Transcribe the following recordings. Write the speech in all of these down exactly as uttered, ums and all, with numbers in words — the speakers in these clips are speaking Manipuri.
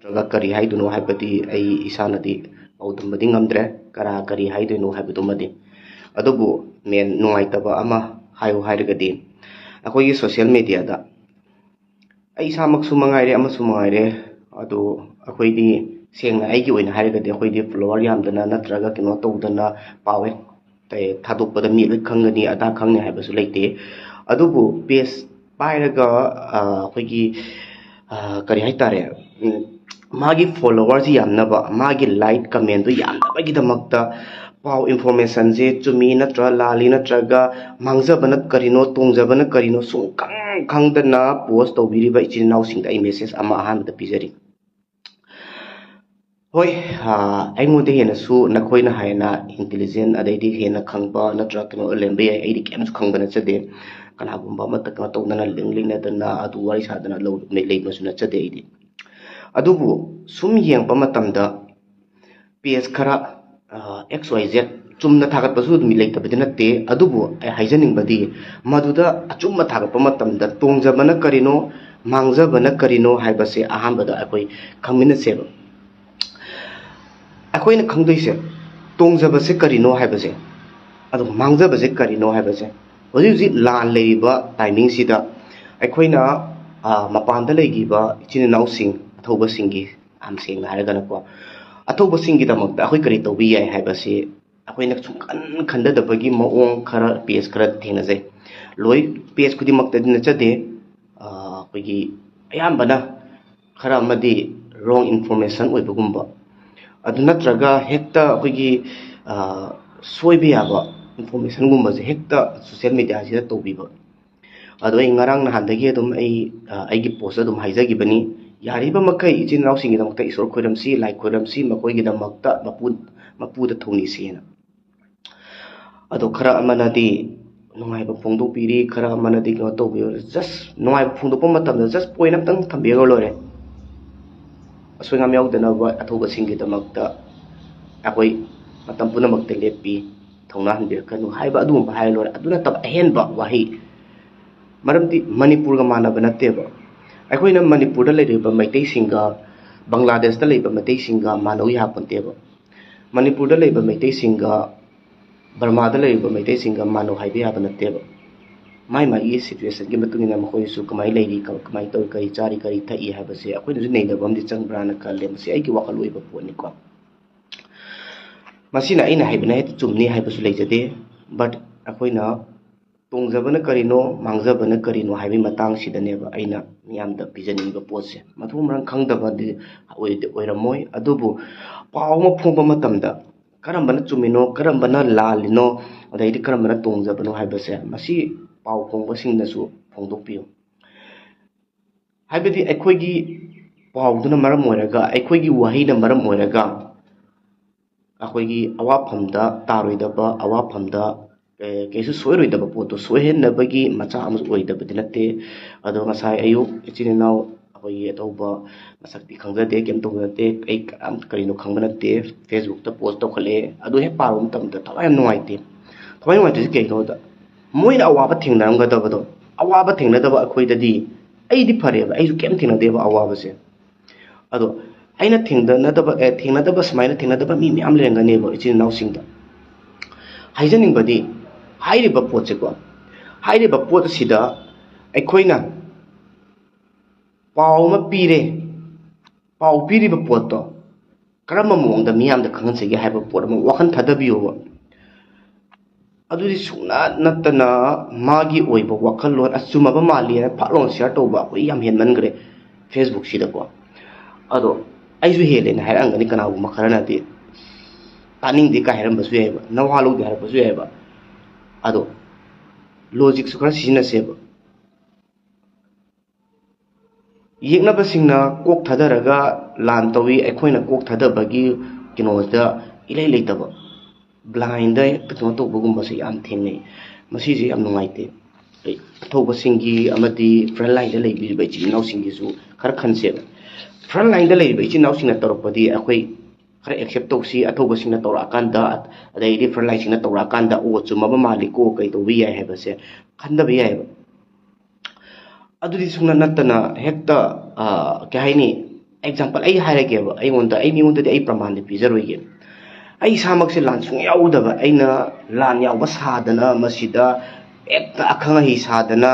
ꯅꯠꯇ꯭ꯔꯒ ꯀꯔꯤ ꯍꯥꯏꯗꯣꯏꯅꯣ ꯍꯥꯏꯕꯗꯤ ꯑꯩ ꯏꯁꯥꯅꯗꯤ ꯄꯥꯎꯗꯝꯕꯗꯤ ꯉꯝꯗ꯭ꯔꯦ, ꯀꯅꯥ ꯀꯔꯤ ꯍꯥꯏꯗꯣꯏꯅꯣ ꯍꯥꯏꯕꯗꯨꯃꯗꯤ꯫ ꯑꯗꯨꯕꯨ ꯃꯦꯟ ꯅꯨꯡꯉꯥꯏꯇꯕ ꯑꯃ ꯍꯥꯏꯌꯨ ꯍꯥꯏꯔꯒꯗꯤ, ꯑꯩꯈꯣꯏꯒꯤ ꯁꯣꯁꯤꯌꯦꯜ ꯃꯦꯗꯤꯌꯥꯗ ꯑꯩ ꯏꯁꯥꯃꯛꯁꯨ ꯃꯉꯥꯏꯔꯦ, ꯑꯃꯁꯨ ꯃꯉꯥꯏꯔꯦ, ꯑꯗꯨ ꯑꯩꯈꯣꯏꯗꯤ, ꯁꯦꯡꯅ ꯑꯩꯒꯤ ꯑꯣꯏꯅ ꯍꯥꯏꯔꯒꯗꯤ, ꯑꯩꯈꯣꯏꯗꯤ ꯐꯣꯂꯣꯋꯔ ꯌꯥꯝꯗꯅ ꯅꯠꯇ꯭ꯔꯒ ꯀꯩꯅꯣ ꯇꯧꯗꯅ ꯄꯥꯎ ꯍꯦꯛ ꯊꯥꯗꯣꯛꯄꯗ ꯃꯤ ꯂꯣꯏ ꯈꯪꯒꯅꯤ, ꯑꯗꯥ ꯈꯪꯅꯤ ꯍꯥꯏꯕꯁꯨ ꯂꯩꯇꯦ꯫ ꯑꯗꯨꯕꯨ ꯄꯦꯖ ꯄꯥꯏꯔꯒ, ꯑ, ꯑꯩꯈꯣꯏꯒꯤ, ꯑ, ꯀꯔꯤ ꯍꯥꯏꯇꯥꯔꯦ, ꯎꯝ, ꯃꯥꯒꯤ ꯐꯣꯂꯣꯋꯔꯁꯤ ꯌꯥꯝꯅꯕ, ꯃꯥꯒꯤ ꯂꯥꯏꯛ ꯀꯃꯦꯟꯗꯨ ꯌꯥꯝꯅꯕꯒꯤꯗꯃꯛꯇ ꯄꯥꯎ ꯏꯟꯐꯣꯔꯃꯦꯁꯟꯁꯦ ꯆꯨꯝꯃꯤ ꯅꯠꯇ꯭ꯔ ꯂꯥꯜꯂꯤ ꯅꯠꯇ꯭ꯔꯒ ꯃꯥꯡꯖꯕꯅ ꯀꯔꯤꯅꯣ, ꯇꯣꯡꯖꯕꯅ ꯀꯔꯤꯅꯣ ꯁꯨꯡꯈꯪ ꯈꯪꯗꯅ ꯄꯣꯁ ꯇꯧꯕꯤꯔꯤꯕ ꯏꯆꯤꯟ ꯏꯅꯥꯎꯁꯤꯡꯗ ꯑꯩ ꯃꯦꯁꯦꯖ ꯑꯃ ꯑꯍꯥꯟꯕꯗ ꯄꯤꯖꯔꯤ꯫ ꯍꯣꯏ, ꯑ, ꯑꯩꯉꯣꯟꯗ ꯍꯦꯟꯅꯁꯨ ꯅꯈꯣꯏꯅ ꯍꯦꯟꯅ ꯏꯟꯇꯦꯂꯤꯖꯦꯟ ꯑꯗꯩꯗꯤ ꯍꯦꯟꯅ ꯈꯪꯕ ꯅꯠꯇ꯭ꯔꯒ ꯀꯩꯅꯣ ꯂꯩꯔꯝꯕ ꯌꯥꯏ꯫ ꯑꯩꯗꯤ ꯀꯩꯝꯁꯨ ꯈꯪꯕ ꯅꯠꯆꯗꯦ꯫ ꯀꯅꯥꯒꯨꯝꯕ ꯑꯃꯠꯇ ꯀꯩꯅꯣ ꯇꯧꯗꯅ, ꯂꯤꯡ ꯂꯩꯅꯗꯅ ꯑꯗꯨ ꯋꯥꯔꯤ ꯁꯥꯗꯅ ꯂꯩꯕꯁꯨ ꯅꯠꯆꯗꯦ ꯑꯩꯗꯤ꯫ ꯑꯗꯨꯕꯨ ꯁꯨꯝ ꯌꯦꯡꯕ ꯃꯇꯝꯗ ꯄꯦꯖ ꯈꯔ, ꯑꯦꯛꯁ ꯋꯥꯏ ꯖꯦꯠ ꯆꯨꯝꯅ ꯊꯥꯒꯠꯄꯁꯨ ꯑꯗꯨꯝ ꯂꯩꯇꯕꯗꯤ ꯅꯠꯇꯦ, ꯑꯗꯨꯕꯨ ꯑꯩ ꯍꯥꯏꯖꯅꯤꯡꯕꯗꯤ ꯃꯗꯨꯗ ꯑꯆꯨꯝꯕ ꯊꯥꯒꯠꯄ ꯃꯇꯝꯗ ꯇꯣꯡꯖꯕꯅ ꯀꯔꯤꯅꯣ, ꯃꯥꯡꯖꯕꯅ ꯀꯔꯤꯅꯣ ꯍꯥꯏꯕꯁꯦ ꯑꯍꯥꯟꯕꯗ ꯑꯩꯈꯣꯏ ꯈꯪꯃꯤꯟꯅꯁꯦꯕ꯫ ꯑꯩꯈꯣꯏꯅ ꯈꯪꯗꯣꯏꯁꯦ ꯇꯣꯡꯖꯕꯁꯦ ꯀꯔꯤꯅꯣ ꯍꯥꯏꯕꯁꯦ, ꯑꯗꯨꯒ ꯃꯥꯡꯖꯕꯁꯦ ꯀꯔꯤꯅꯣ ꯍꯥꯏꯕꯁꯦ꯫ ꯍꯧꯖꯤꯛ ꯍꯧꯖꯤꯛ ꯂꯥꯟ ꯂꯩꯔꯤꯕ ꯇꯥꯏꯃꯤꯡꯁꯤꯗ ꯑꯩꯈꯣꯏꯅ, ꯑ, ꯃꯄꯥꯟꯗ ꯂꯩꯈꯤꯕ ꯏꯆꯤꯟ ꯏꯅꯥꯎꯁꯤꯡ ꯑꯊꯧꯕꯁꯤꯡꯒꯤ, ꯌꯥꯝ ꯁꯦꯡꯅ ꯍꯥꯏꯔꯒꯅꯀꯣ, ꯑꯊꯧꯕꯁꯤꯡꯒꯤꯗꯃꯛꯇ ꯑꯩꯈꯣꯏ ꯀꯔꯤ ꯇꯧꯕ ꯌꯥꯏ ꯍꯥꯏꯕꯁꯤ ꯑꯩꯈꯣꯏꯅ ꯁꯨꯡꯈꯟ ꯈꯟꯗꯗꯕꯒꯤ ꯃꯑꯣꯡ ꯈꯔ, ꯄꯦꯖ ꯈꯔ ꯊꯦꯡꯅꯖꯩ꯫ ꯂꯣꯏ, ꯄꯦꯖ ꯈꯨꯗꯤꯡꯃꯛꯇꯗꯤ ꯅꯠꯆꯗꯦ, ꯑ, ꯑꯩꯈꯣꯏꯒꯤ ꯑꯌꯥꯝꯕꯅ ꯈꯔ ꯑꯃꯗꯤ ꯔꯣꯡ ꯏꯟꯐꯣꯔꯃꯦꯁꯟ ꯑꯣꯏꯕꯒꯨꯝꯕ, ꯑꯗꯨ ꯅꯠꯇ꯭ꯔꯒ ꯍꯦꯛꯇ ꯑꯩꯈꯣꯏꯒꯤ, ꯑ, ꯁꯣꯏꯕ ꯌꯥꯕ ꯏꯟꯐꯣꯔꯃꯦꯁꯟꯒꯨꯝꯕꯁꯦ ꯍꯦꯛꯇ ꯁꯣꯁꯤꯌꯦꯜ ꯃꯦꯗꯤꯌꯥꯁꯤꯗ ꯇꯧꯕꯤꯕ꯫ ꯑꯗꯣ ꯑꯩ ꯉꯔꯥꯡ ꯅꯍꯥꯟꯗꯒꯤ ꯑꯗꯨꯝ ꯑꯩ, ꯑ, ꯑꯩꯒꯤ ꯄꯣꯁ ꯑꯗꯨꯝ ꯍꯥꯏꯖꯈꯤꯕꯅꯤ, ꯌꯥꯔꯤꯕ ꯃꯈꯩ ꯏꯆꯤꯟ ꯏꯅꯥꯎꯁꯤꯡꯒꯤꯗꯃꯛꯇ ꯏꯁꯣꯔ ꯈꯣꯏꯔꯝꯁꯤ, ꯂꯥꯏ ꯈꯣꯏꯔꯝꯁꯤ, ꯃꯈꯣꯏꯒꯤꯗꯃꯛꯇ ꯃꯄꯨ-, ꯃꯄꯨꯗ ꯊꯧꯅꯤꯁꯦꯅ꯫ ꯑꯗꯣ ꯈꯔ ꯑꯃꯅꯗꯤ ꯅꯨꯡꯉꯥꯏꯕ ꯐꯣꯡꯗꯣꯛꯄꯤꯔꯤ, ꯈꯔ ꯑꯃꯅꯗꯤ ꯀꯩꯅꯣ ꯇꯧꯕꯤꯌꯨ꯫ ꯖꯁ ꯅꯨꯡꯉꯥꯏꯕ ꯐꯣꯡꯗꯣꯛꯄ ꯃꯇꯝꯗ ꯖꯁ ꯄꯣꯏꯟ ꯑꯃꯇꯪ ꯊꯝꯕꯤꯔꯒ ꯂꯣꯏꯔꯦ꯫ ꯑꯁꯣꯏ ꯑꯉꯥꯝ ꯌꯥꯎꯗꯅꯕ ꯑꯊꯧꯕꯁꯤꯡꯒꯤꯗꯃꯛꯇ ꯑꯩꯈꯣꯏ ꯃꯇꯝ ꯄꯨꯝꯅꯃꯛꯇ ꯂꯦꯞꯄꯤ, ꯊꯧꯅꯥ ꯍꯟꯕꯤꯔꯛꯀꯅꯨ ꯍꯥꯏꯕ ꯑꯗꯨꯒꯨꯝꯕ ꯍꯥꯏꯔ ꯂꯣꯏꯔꯦ꯫ ꯑꯗꯨ ꯅꯠꯇꯕ ꯑꯍꯦꯟꯕ ꯋꯥꯍꯩ, ꯃꯔꯝꯗꯤ ꯃꯅꯤꯄꯨꯔꯒ ꯃꯥꯟꯅꯕ ꯅꯠꯇꯦꯕ꯫ ꯑꯩꯈꯣꯏꯅ ꯃꯅꯤꯄꯨꯔꯗ ꯂꯩꯔꯤꯕ ꯃꯩꯇꯩꯁꯤꯡꯒ ꯕꯪꯒ꯭ꯂꯥꯗꯦꯁꯇ ꯂꯩꯕ ꯃꯩꯇꯩꯁꯤꯡꯒ ꯃꯥꯟꯅꯧ ꯌꯥꯄꯣꯟꯇꯦꯕ꯫ ꯃꯅꯤꯄꯨꯔꯗ ꯂꯩꯕ ꯃꯩꯇꯩꯁꯤꯡꯒ ꯕꯔꯃꯥꯗ ꯂꯩꯔꯤꯕ ꯃꯩꯇꯩꯁꯤꯡꯒ ꯃꯥꯟꯅꯧ ꯍꯥꯏꯕ ꯌꯥꯕ ꯅꯠꯇꯦꯕ꯫ ꯃꯥꯏ ꯃꯥꯒꯤ ꯁꯤꯆꯨꯋꯦꯁꯟꯒꯤ ꯃꯇꯨꯡ ꯏꯟꯅ ꯃꯈꯣꯏꯁꯨ ꯀꯃꯥꯏꯅ ꯂꯩꯔꯤ, ꯀ-, ꯀꯃꯥꯏꯅ ꯇꯧꯔꯤ, ꯀꯔꯤ ꯆꯥꯔꯤ, ꯀꯔꯤ ꯊꯛꯏ ꯍꯥꯏꯕꯁꯦ ꯑꯩꯈꯣꯏꯅꯁꯨ ꯅꯩꯅꯕ ꯑꯃꯗꯤ ꯆꯪꯕ꯭ꯔꯥꯅ ꯈꯜꯂꯦ꯫ ꯃꯁꯤ ꯑꯩꯒꯤ ꯋꯥꯈꯜ ꯑꯣꯏꯕ ꯄꯣꯠꯅꯤꯀꯣ꯫ ꯃꯁꯤꯅ ꯑꯩꯅ ꯍꯥꯏꯕꯅ ꯍꯦꯛꯇ ꯆꯨꯝꯅꯤ ꯍꯥꯏꯕꯁꯨ ꯂꯩꯖꯗꯦ꯫ But ꯑꯩꯈꯣꯏꯅ ꯇꯣꯡꯖꯕꯅ ꯀꯔꯤꯅꯣ, ꯃꯥꯡꯖꯕꯅ ꯀꯔꯤꯅꯣ ꯍꯥꯏꯕꯒꯤ ꯃꯇꯥꯡꯁꯤꯗꯅꯦꯕ ꯑꯩꯅ ꯃꯤꯌꯥꯝꯗ ꯄꯤꯖꯅꯤꯡꯕ ꯄꯣꯠꯁꯦ꯫ ꯃꯊꯣꯡ ꯃꯔꯝ ꯈꯪꯗꯕꯗꯤ ꯑꯣꯏ-, ꯑꯣꯏꯔꯝꯃꯣꯏ, ꯑꯗꯨꯕꯨ ꯄꯥꯎ ꯑꯃ ꯐꯣꯡꯕ ꯃꯇꯝꯗ ꯀꯔꯝꯕꯅ ꯆꯨꯝꯃꯤꯅꯣ, ꯀꯔꯝꯕꯅ ꯂꯥꯜꯂꯤꯅꯣ, ꯑꯗꯩꯗꯤ ꯀꯔꯝꯕꯅ ꯇꯣꯡꯖꯕꯅꯣ ꯍꯥꯏꯕꯁꯦ ꯃꯁꯤ ꯄꯥꯎ ꯐꯣꯡꯕꯁꯤꯡꯅꯁꯨ ꯐꯣꯡꯗꯣꯛꯄꯤꯌꯨ꯫ ꯍꯥꯏꯕꯗꯤ ꯑꯩꯈꯣꯏꯒꯤ ꯄꯥꯎꯗꯨꯅ ꯃꯔꯝ ꯑꯣꯏꯔꯒ, ꯑꯩꯈꯣꯏꯒꯤ ꯋꯥꯍꯩꯅ ꯃꯔꯝ ꯑꯣꯏꯔꯒ ꯑꯩꯈꯣꯏꯒꯤ ꯑꯋꯥꯐꯝꯗ ꯇꯥꯔꯣꯏꯗꯕ, ꯑꯋꯥꯐꯝꯗ, ꯑꯦ, ꯀꯩꯁꯨ ꯁꯣꯏꯔꯣꯏꯗꯕ ꯄꯣꯠꯇꯣ ꯁꯣꯏꯍꯟꯅꯕꯒꯤ ꯃꯆꯥꯛ ꯑꯃꯁꯨ ꯑꯣꯏꯗꯕꯗꯤ ꯅꯠꯇꯦ꯫ ꯑꯗꯣ ꯉꯁꯥꯏ ꯑꯌꯨꯛ ꯏꯆꯤꯟ ꯏꯅꯥꯎ ꯑꯩꯈꯣꯏꯒꯤ ꯑꯇꯧꯕ ꯃꯁꯛꯇꯤ ꯈꯪꯖꯗꯦ, ꯀꯩꯝ ꯇꯧꯕ ꯅꯠꯇꯦ, ꯑꯩ ꯀꯅꯥꯝ ꯀꯔꯤꯅꯣ ꯈꯪꯕ ꯅꯠꯇꯦ, ꯐꯦꯁꯕꯨꯛꯇ ꯄꯣꯁ ꯇꯧꯈꯠꯂꯛꯑꯦ꯫ ꯑꯗꯨ ꯍꯦꯛ ꯄꯥꯔꯨꯕ ꯃꯇꯝꯗ ꯊꯋꯥꯏ ꯌꯥꯝ ꯅꯨꯡꯉꯥꯏꯇꯦ꯫ ꯊꯋꯥꯏ ꯅꯨꯡꯉꯥꯏꯇ꯭ꯔꯤꯁꯦ ꯀꯩꯒꯤꯅꯣꯗ, ꯃꯣꯏꯅ ꯑꯋꯥꯕ ꯊꯦꯡꯅꯔꯝꯒꯗꯕꯗꯣ, ꯑꯋꯥꯕ ꯊꯦꯡꯅꯗꯕ ꯑꯩꯈꯣꯏꯗꯗꯤ, ꯑꯩꯗꯤ ꯐꯔꯦꯕ, ꯑꯩꯁꯨ ꯀꯩꯝ ꯊꯦꯡꯅꯗꯦꯕ ꯑꯋꯥꯕꯁꯦ꯫ ꯑꯗꯣ ꯑꯩꯅ ꯊꯦꯡꯅꯗꯕ, ꯑꯦ, ꯊꯦꯡꯅꯗꯕ, ꯁꯨꯃꯥꯏꯅ ꯊꯦꯡꯅꯗꯕ ꯃꯤ ꯃꯌꯥꯝ ꯂꯩꯔꯝꯒꯅꯦꯕ ꯏꯆꯤꯟ ꯏꯅꯥꯎꯁꯤꯡꯗ꯫ ꯍꯥꯏꯖꯅꯤꯡꯕꯗꯤ, ꯍꯥꯏꯔꯤꯕ ꯄꯣꯠꯁꯦꯀꯣ, ꯍꯥꯏꯔꯤꯕ ꯄꯣꯠ ꯑꯁꯤꯗ ꯑꯩꯈꯣꯏꯅ ꯄꯥꯎ ꯑꯃ ꯄꯤꯔꯦ, ꯄꯥꯎ ꯄꯤꯔꯤꯕ ꯄꯣꯠꯇꯣ ꯀꯔꯝꯕ ꯃꯑꯣꯡꯗ ꯃꯤꯌꯥꯝꯗ ꯈꯪꯍꯟꯁꯤꯒꯦ ꯍꯥꯏꯕ ꯄꯣꯠ ꯑꯃ ꯋꯥꯈꯜ ꯊꯥꯗꯕꯤꯌꯣꯕ꯫ ꯑꯗꯨꯗꯤ ꯁꯨꯡꯅꯠ ꯅꯠꯇꯅ ꯃꯥꯒꯤ ꯑꯣꯏꯕ ꯋꯥꯈꯜꯂꯣꯟ ꯑꯆꯨꯝꯃꯕ ꯃꯥꯜꯂꯤ ꯍꯥꯏꯅ ꯐꯠ ꯂꯥꯎꯅ ꯁꯤꯌꯥꯔ ꯇꯧꯕ ꯑꯩꯈꯣꯏ ꯌꯥꯝ ꯍꯦꯟꯃꯟꯈ꯭ꯔꯦ ꯐꯦꯁꯕꯨꯛꯁꯤꯗꯀꯣ꯫ ꯑꯗꯣ ꯑꯩꯁꯨ ꯍꯦꯜꯂꯦꯅ ꯍꯥꯏꯔꯛꯑꯝꯒꯅꯤ ꯀꯅꯥꯒꯨꯝꯕ ꯈꯔꯅꯗꯤ, ꯇꯥꯅꯤꯡꯗꯦ ꯀꯥꯏ ꯍꯥꯏꯔꯝꯕꯁꯨ ꯌꯥꯏꯑꯕ, ꯅꯋꯥ ꯂꯧꯗꯦ ꯍꯥꯏꯔꯛꯄꯁꯨ ꯌꯥꯏꯑꯕ꯫ ꯑꯗꯣ ꯂꯣꯖꯤꯛꯁꯨ ꯈꯔ ꯁꯤꯖꯤꯟꯅꯁꯦꯕ꯫ ꯌꯦꯛꯅꯕꯁꯤꯡꯅ ꯀꯣꯛ ꯊꯥꯗꯔꯒ ꯂꯥꯟ ꯇꯧꯏ, ꯑꯩꯈꯣꯏꯅ ꯀꯣꯛ ꯊꯥꯗꯕꯒꯤ ꯀꯩꯅꯣꯗ ꯏꯂꯩ ꯂꯩꯇꯕ, ꯕ꯭ꯂꯥꯏꯟꯗ ꯍꯦꯛꯇ ꯀꯩꯅꯣ ꯇꯧꯕꯒꯨꯝꯕꯁꯦ ꯌꯥꯝ ꯊꯦꯡꯅꯩ꯫ ꯃꯁꯤꯁꯦ ꯌꯥꯝ ꯅꯨꯡꯉꯥꯏꯇꯦ꯫ ꯑꯩ ꯑꯊꯧꯕꯁꯤꯡꯒꯤ ꯑꯃꯗꯤ ꯐ꯭ꯔꯟ ꯂꯥꯏꯟꯗ ꯂꯩꯕꯤꯔꯤꯕ ꯏꯆꯤꯜ ꯏꯅꯥꯎꯁꯤꯡꯒꯤꯁꯨ ꯈꯔ ꯈꯟꯁꯦꯕ꯫ ꯐ꯭ꯔꯟ ꯂꯥꯏꯟꯗ ꯂꯩꯔꯤꯕ ꯏꯆꯤꯜ ꯏꯅꯥꯎꯁꯤꯡꯅ ꯇꯧꯔꯛꯄꯗꯤ ꯑꯩꯈꯣꯏ ꯈꯔ ꯑꯦꯛꯁꯦꯞ ꯇꯧꯁꯤ, ꯑꯊꯧꯕꯁꯤꯡꯅ ꯇꯧꯔꯛꯑꯀꯥꯟꯗ, ꯑꯗꯩꯗꯤ ꯐ꯭ꯔꯟ ꯂꯥꯏꯟꯁꯤꯡꯅ ꯇꯧꯔꯛꯑꯀꯥꯟꯗ, "ꯑꯣ, ꯆꯨꯝꯃꯕ ꯃꯥꯜꯂꯤꯀꯣ, ꯀꯩ ꯇꯧꯕ ꯌꯥꯏ?" ꯍꯥꯏꯕꯁꯦ ꯈꯟꯗꯕ ꯌꯥꯏꯑꯕ꯫ ꯑꯗꯨꯗꯤ ꯁꯨꯡꯅ ꯅꯠꯇꯅ ꯍꯦꯛꯇ, ꯑ, ꯀꯩ ꯍꯥꯏꯅꯤ, ꯑꯦꯛꯖꯥꯝꯄꯜ ꯑꯩ ꯍꯥꯏꯔꯒꯦꯕ, ꯑꯩꯉꯣꯟꯗ, ꯑꯩ ꯃꯤꯉꯣꯟꯗꯗꯤ ꯑꯩ ꯄ꯭ꯔꯃꯥꯟꯗꯤ ꯄꯤꯖꯔꯣꯏꯒꯦ꯫ ꯑꯩ ꯏꯁꯥꯃꯛꯁꯦ ꯂꯥꯟ ꯁꯨꯡꯌꯥꯎꯗꯕ, ꯑꯩꯅ ꯂꯥꯟ ꯌꯥꯎꯕ ꯁꯥꯗꯅ, ꯃꯁꯤꯗ ꯍꯦꯛꯇ ꯑꯈꯪ ꯑꯍꯩ ꯁꯥꯗꯅ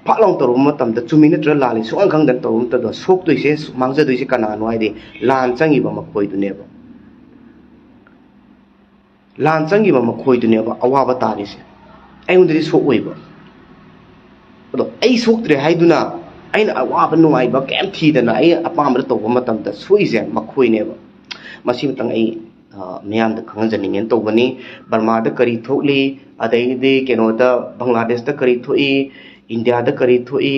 ꯐꯥꯛ ꯂꯥꯎ ꯇꯧꯔꯨꯕ ꯃꯇꯝꯗ, ꯆꯨꯝꯃꯤ ꯅꯠꯇ꯭ꯔꯥ ꯂꯥꯜꯂꯤ ꯁꯨꯡꯈꯪ ꯈꯪꯗꯅ ꯇꯧꯔꯨꯕ ꯃꯇꯝꯗ, ꯁꯣꯛꯇꯣꯏꯁꯦ, ꯃꯥꯡꯖꯗꯣꯏꯁꯦ ꯀꯅꯥꯅꯣ ꯍꯥꯏꯗꯤ, ꯂꯥꯟ ꯆꯪꯉꯤꯕ ꯃꯈꯣꯏꯗꯨꯅꯦꯕ꯫ ꯂꯥꯟ ꯆꯪꯈꯤꯕ ꯃꯈꯣꯏꯗꯨꯅꯦꯕ ꯑꯋꯥꯕ ꯇꯥꯔꯤꯁꯦ꯫ ꯑꯩꯉꯣꯟꯗꯗꯤ ꯁꯣꯛꯑꯣꯏꯕ꯫ ꯑꯗꯣ ꯑꯩ ꯁꯣꯛꯇ꯭ꯔꯦ ꯍꯥꯏꯗꯨꯅ, ꯑꯩꯅ ꯑꯋꯥꯕ ꯅꯨꯡꯉꯥꯏꯕ ꯀꯩꯝ ꯊꯤꯗꯅ ꯑꯩ ꯑꯄꯥꯝꯕꯗ ꯇꯧꯕ ꯃꯇꯝꯗ ꯁꯣꯛꯏꯁꯦ ꯃꯈꯣꯏꯅꯦꯕ꯫ ꯃꯁꯤꯃꯇꯪ ꯑꯩ, ꯑ, ꯃꯤꯌꯥꯝꯗ ꯈꯪꯍꯟꯖꯅꯤꯡꯉꯦꯅ ꯇꯧꯕꯅꯤ꯫ ꯕꯔꯃꯥꯗ ꯀꯔꯤ ꯊꯣꯛꯂꯤ, ꯑꯗꯩꯗꯤ ꯀꯩꯅꯣꯗ, ꯕꯪꯒ꯭ꯂꯥꯗꯦꯁꯇ ꯀꯔꯤ ꯊꯣꯛꯏ, ꯏꯟꯗꯤꯌꯥꯗ ꯀꯔꯤ ꯊꯣꯛꯏ,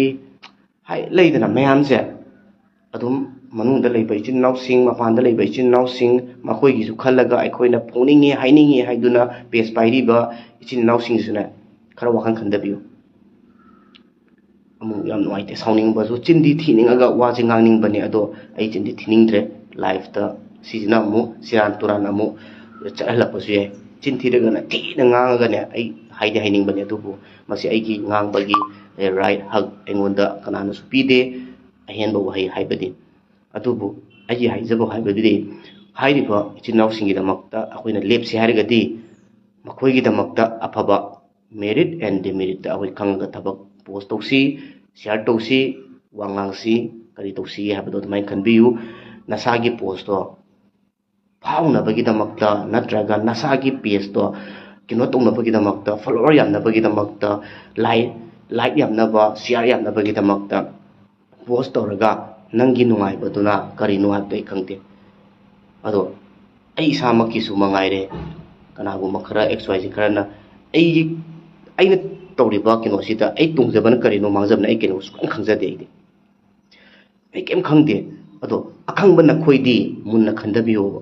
ꯍꯥꯏ, ꯂꯩꯗꯅ ꯃꯌꯥꯝꯁꯦ꯫ ꯑꯗꯨꯝ ꯃꯅꯨꯡꯗ ꯂꯩꯕ ꯏꯆꯤꯟ ꯏꯅꯥꯎꯁꯤꯡ, ꯃꯄꯥꯟꯗ ꯂꯩꯕ ꯏꯆꯤꯟ ꯏꯅꯥꯎꯁꯤꯡ, ꯃꯈꯣꯏꯒꯤꯁꯨ ꯈꯜꯂꯒ ꯑꯩꯈꯣꯏꯅ ꯐꯣꯡꯅꯤꯡꯉꯤ, ꯍꯥꯏꯅꯤꯡꯉꯤ ꯍꯥꯏꯗꯨꯅ ꯄꯦꯖ ꯄꯥꯏꯔꯤꯕ ꯏꯆꯤꯟ ꯏꯅꯥꯎꯁꯤꯡꯁꯤꯅ ꯈꯔ ꯋꯥꯈꯜ ꯈꯟꯊꯕꯤꯌꯨ꯫ ꯑꯃꯨꯛ ꯌꯥꯝ ꯅꯨꯡꯉꯥꯏꯇꯦ, ꯁꯥꯎꯅꯤꯡꯕꯁꯨ, ꯆꯤꯟꯗꯤ ꯊꯤꯅꯤꯡꯉꯒ ꯋꯥꯁꯦ ꯉꯥꯡꯅꯤꯡꯕꯅꯦ, ꯑꯗꯣ ꯑꯩ ꯆꯤꯟꯗꯤ ꯊꯤꯅꯤꯡꯗ꯭ꯔꯦ꯫ ꯂꯥꯏꯐꯇ ꯁꯤꯁꯤꯅ ꯑꯃꯨꯛ ꯁꯤꯔꯥꯟ ꯇꯨꯔꯥꯟ ꯑꯃꯨꯛ ꯆꯠꯍꯜꯂꯛꯄꯁꯨ ꯌꯥꯏ꯫ ꯆꯤꯟ ꯊꯤꯔꯒꯅ ꯊꯤꯅ ꯉꯥꯡꯉꯒꯅꯦ, ꯑꯩ ꯍꯥꯏꯗꯤ ꯍꯥꯏꯅꯤꯡꯕꯅꯦ, ꯑꯗꯨꯕꯨ ꯃꯁꯤ ꯑꯩꯒꯤ ꯉꯥꯡꯕꯒꯤ ꯔꯥꯏꯠ, ꯍꯛ ꯑꯩꯉꯣꯟꯗ ꯀꯅꯥꯅꯁꯨ ꯄꯤꯗꯦ, ꯑꯍꯦꯟꯕ ꯋꯥꯍꯩ ꯍꯥꯏꯕꯗꯤ꯫ ꯑꯗꯨꯕꯨ ꯑꯩꯒꯤ ꯍꯥꯏꯖꯕ ꯍꯥꯏꯕꯗꯨꯗꯤ, ꯍꯥꯏꯔꯤꯕ ꯏꯆꯤꯟ ꯏꯅꯥꯎꯁꯤꯡꯒꯤꯗꯃꯛꯇ ꯑꯩꯈꯣꯏꯅ ꯂꯦꯞꯁꯤ ꯍꯥꯏꯔꯒꯗꯤ, ꯃꯈꯣꯏꯒꯤꯗꯃꯛꯇ ꯑꯐꯕ merit and demeritꯇ ꯑꯩꯈꯣꯏ ꯈꯪꯉꯒ ꯊꯕꯛ ꯄꯣꯁ ꯇꯧꯁꯤ, ꯁꯤꯌꯥꯔ ꯇꯧꯁꯤ, ꯋꯥ ꯉꯥꯡꯁꯤ, ꯀꯔꯤ ꯇꯧꯁꯤ ꯍꯥꯏꯕꯗꯣ ꯑꯗꯨꯃꯥꯏꯅ ꯈꯟꯕꯤꯌꯨ꯫ ꯅꯁꯥꯒꯤ ꯄꯣꯁꯇꯣ ꯐꯥꯎꯅꯕꯒꯤꯗꯃꯛꯇ ꯅꯠꯇ꯭ꯔꯒ ꯅꯁꯥꯒꯤ ꯄꯦꯖꯇꯣ ꯀꯩꯅꯣ ꯇꯧꯅꯕꯒꯤꯗꯃꯛꯇ, ꯐꯣꯂꯣꯋꯔ ꯌꯥꯝꯅꯕꯒꯤꯗꯃꯛꯇ, ꯂꯥꯏꯛ, ꯂꯥꯏꯛ ꯌꯥꯝꯅꯕ, ꯁꯤꯌꯥꯔ ꯌꯥꯝꯅꯕꯒꯤꯗꯃꯛꯇ ꯄꯣꯁ ꯇꯧꯔꯒ ꯅꯪꯒꯤ ꯅꯨꯡꯉꯥꯏꯕꯗꯨꯅ ꯀꯔꯤꯅꯣ ꯍꯥꯏꯕꯗꯣ ꯑꯩ ꯈꯪꯗꯦ꯫ ꯑꯗꯣ ꯑꯩ ꯏꯁꯥꯃꯛꯀꯤꯁꯨ ꯃꯉꯥꯏꯔꯦ, ꯀꯅꯥꯒꯨꯝꯕ ꯈꯔ, ꯑꯦꯛꯁ ꯋꯥꯏ ꯖꯤ ꯈꯔꯅ ꯑꯩꯒꯤ, ꯑꯩꯅ ꯇꯧꯔꯤꯕ ꯀꯩꯅꯣꯁꯤꯗ ꯑꯩ ꯇꯣꯡꯖꯕꯅ ꯀꯔꯤꯅꯣ, ꯃꯥꯡꯖꯕꯅ ꯑꯩ ꯀꯩꯅꯣ ꯁꯨꯈꯪ ꯈꯪꯖꯗꯦ ꯑꯩꯗꯤ꯫ ꯑꯩ ꯀꯩꯝ ꯈꯪꯗꯦ꯫ ꯑꯗꯣ ꯑꯈꯪꯕ ꯅꯈꯣꯏꯗꯤ ꯃꯨꯟꯅ ꯈꯟꯊꯕꯤꯌꯣꯕ꯫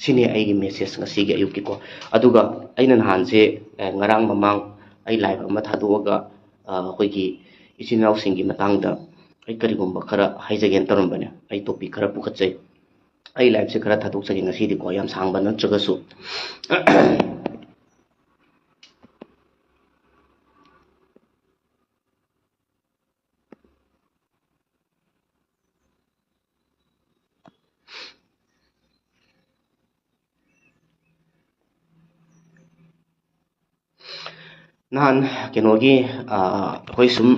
ꯁꯤꯅꯤ ꯑꯩꯒꯤ ꯃꯦꯁꯦꯖ ꯉꯁꯤꯒꯤ ꯑꯌꯨꯛꯀꯤꯀꯣ꯫ ꯑꯗꯨꯒ ꯑꯩꯅ ꯅꯍꯥꯟꯁꯦ, ꯑꯦ, ꯉꯔꯥꯡ ꯃꯃꯥꯡ ꯑꯩ ꯂꯥꯏꯐ ꯑꯃ ꯊꯥꯗꯣꯛꯑꯒ, ꯑ, ꯑꯩꯈꯣꯏꯒꯤ ꯏꯆꯤꯟ ꯏꯅꯥꯎꯁꯤꯡꯒꯤ ꯃꯇꯥꯡꯗ ꯑꯩ ꯀꯔꯤꯒꯨꯝꯕ ꯈꯔ ꯍꯥꯏꯖꯒꯦꯅ ꯇꯧꯔꯝꯕꯅꯦ꯫ ꯑꯩ ꯇꯣꯄꯤꯛ ꯈꯔ ꯄꯨꯈꯠꯆꯩ꯫ ꯑꯩ ꯂꯥꯏꯐꯁꯦ ꯈꯔ ꯊꯥꯗꯣꯛꯆꯒꯦ ꯉꯁꯤꯗꯤꯀꯣ, ꯌꯥꯝ ꯁꯥꯡꯕ ꯅꯠꯇ꯭ꯔꯒꯁꯨ꯫ ꯅꯍꯥꯟ ꯀꯩꯅꯣꯒꯤ ꯑꯩꯈꯣꯏ ꯁꯨꯝ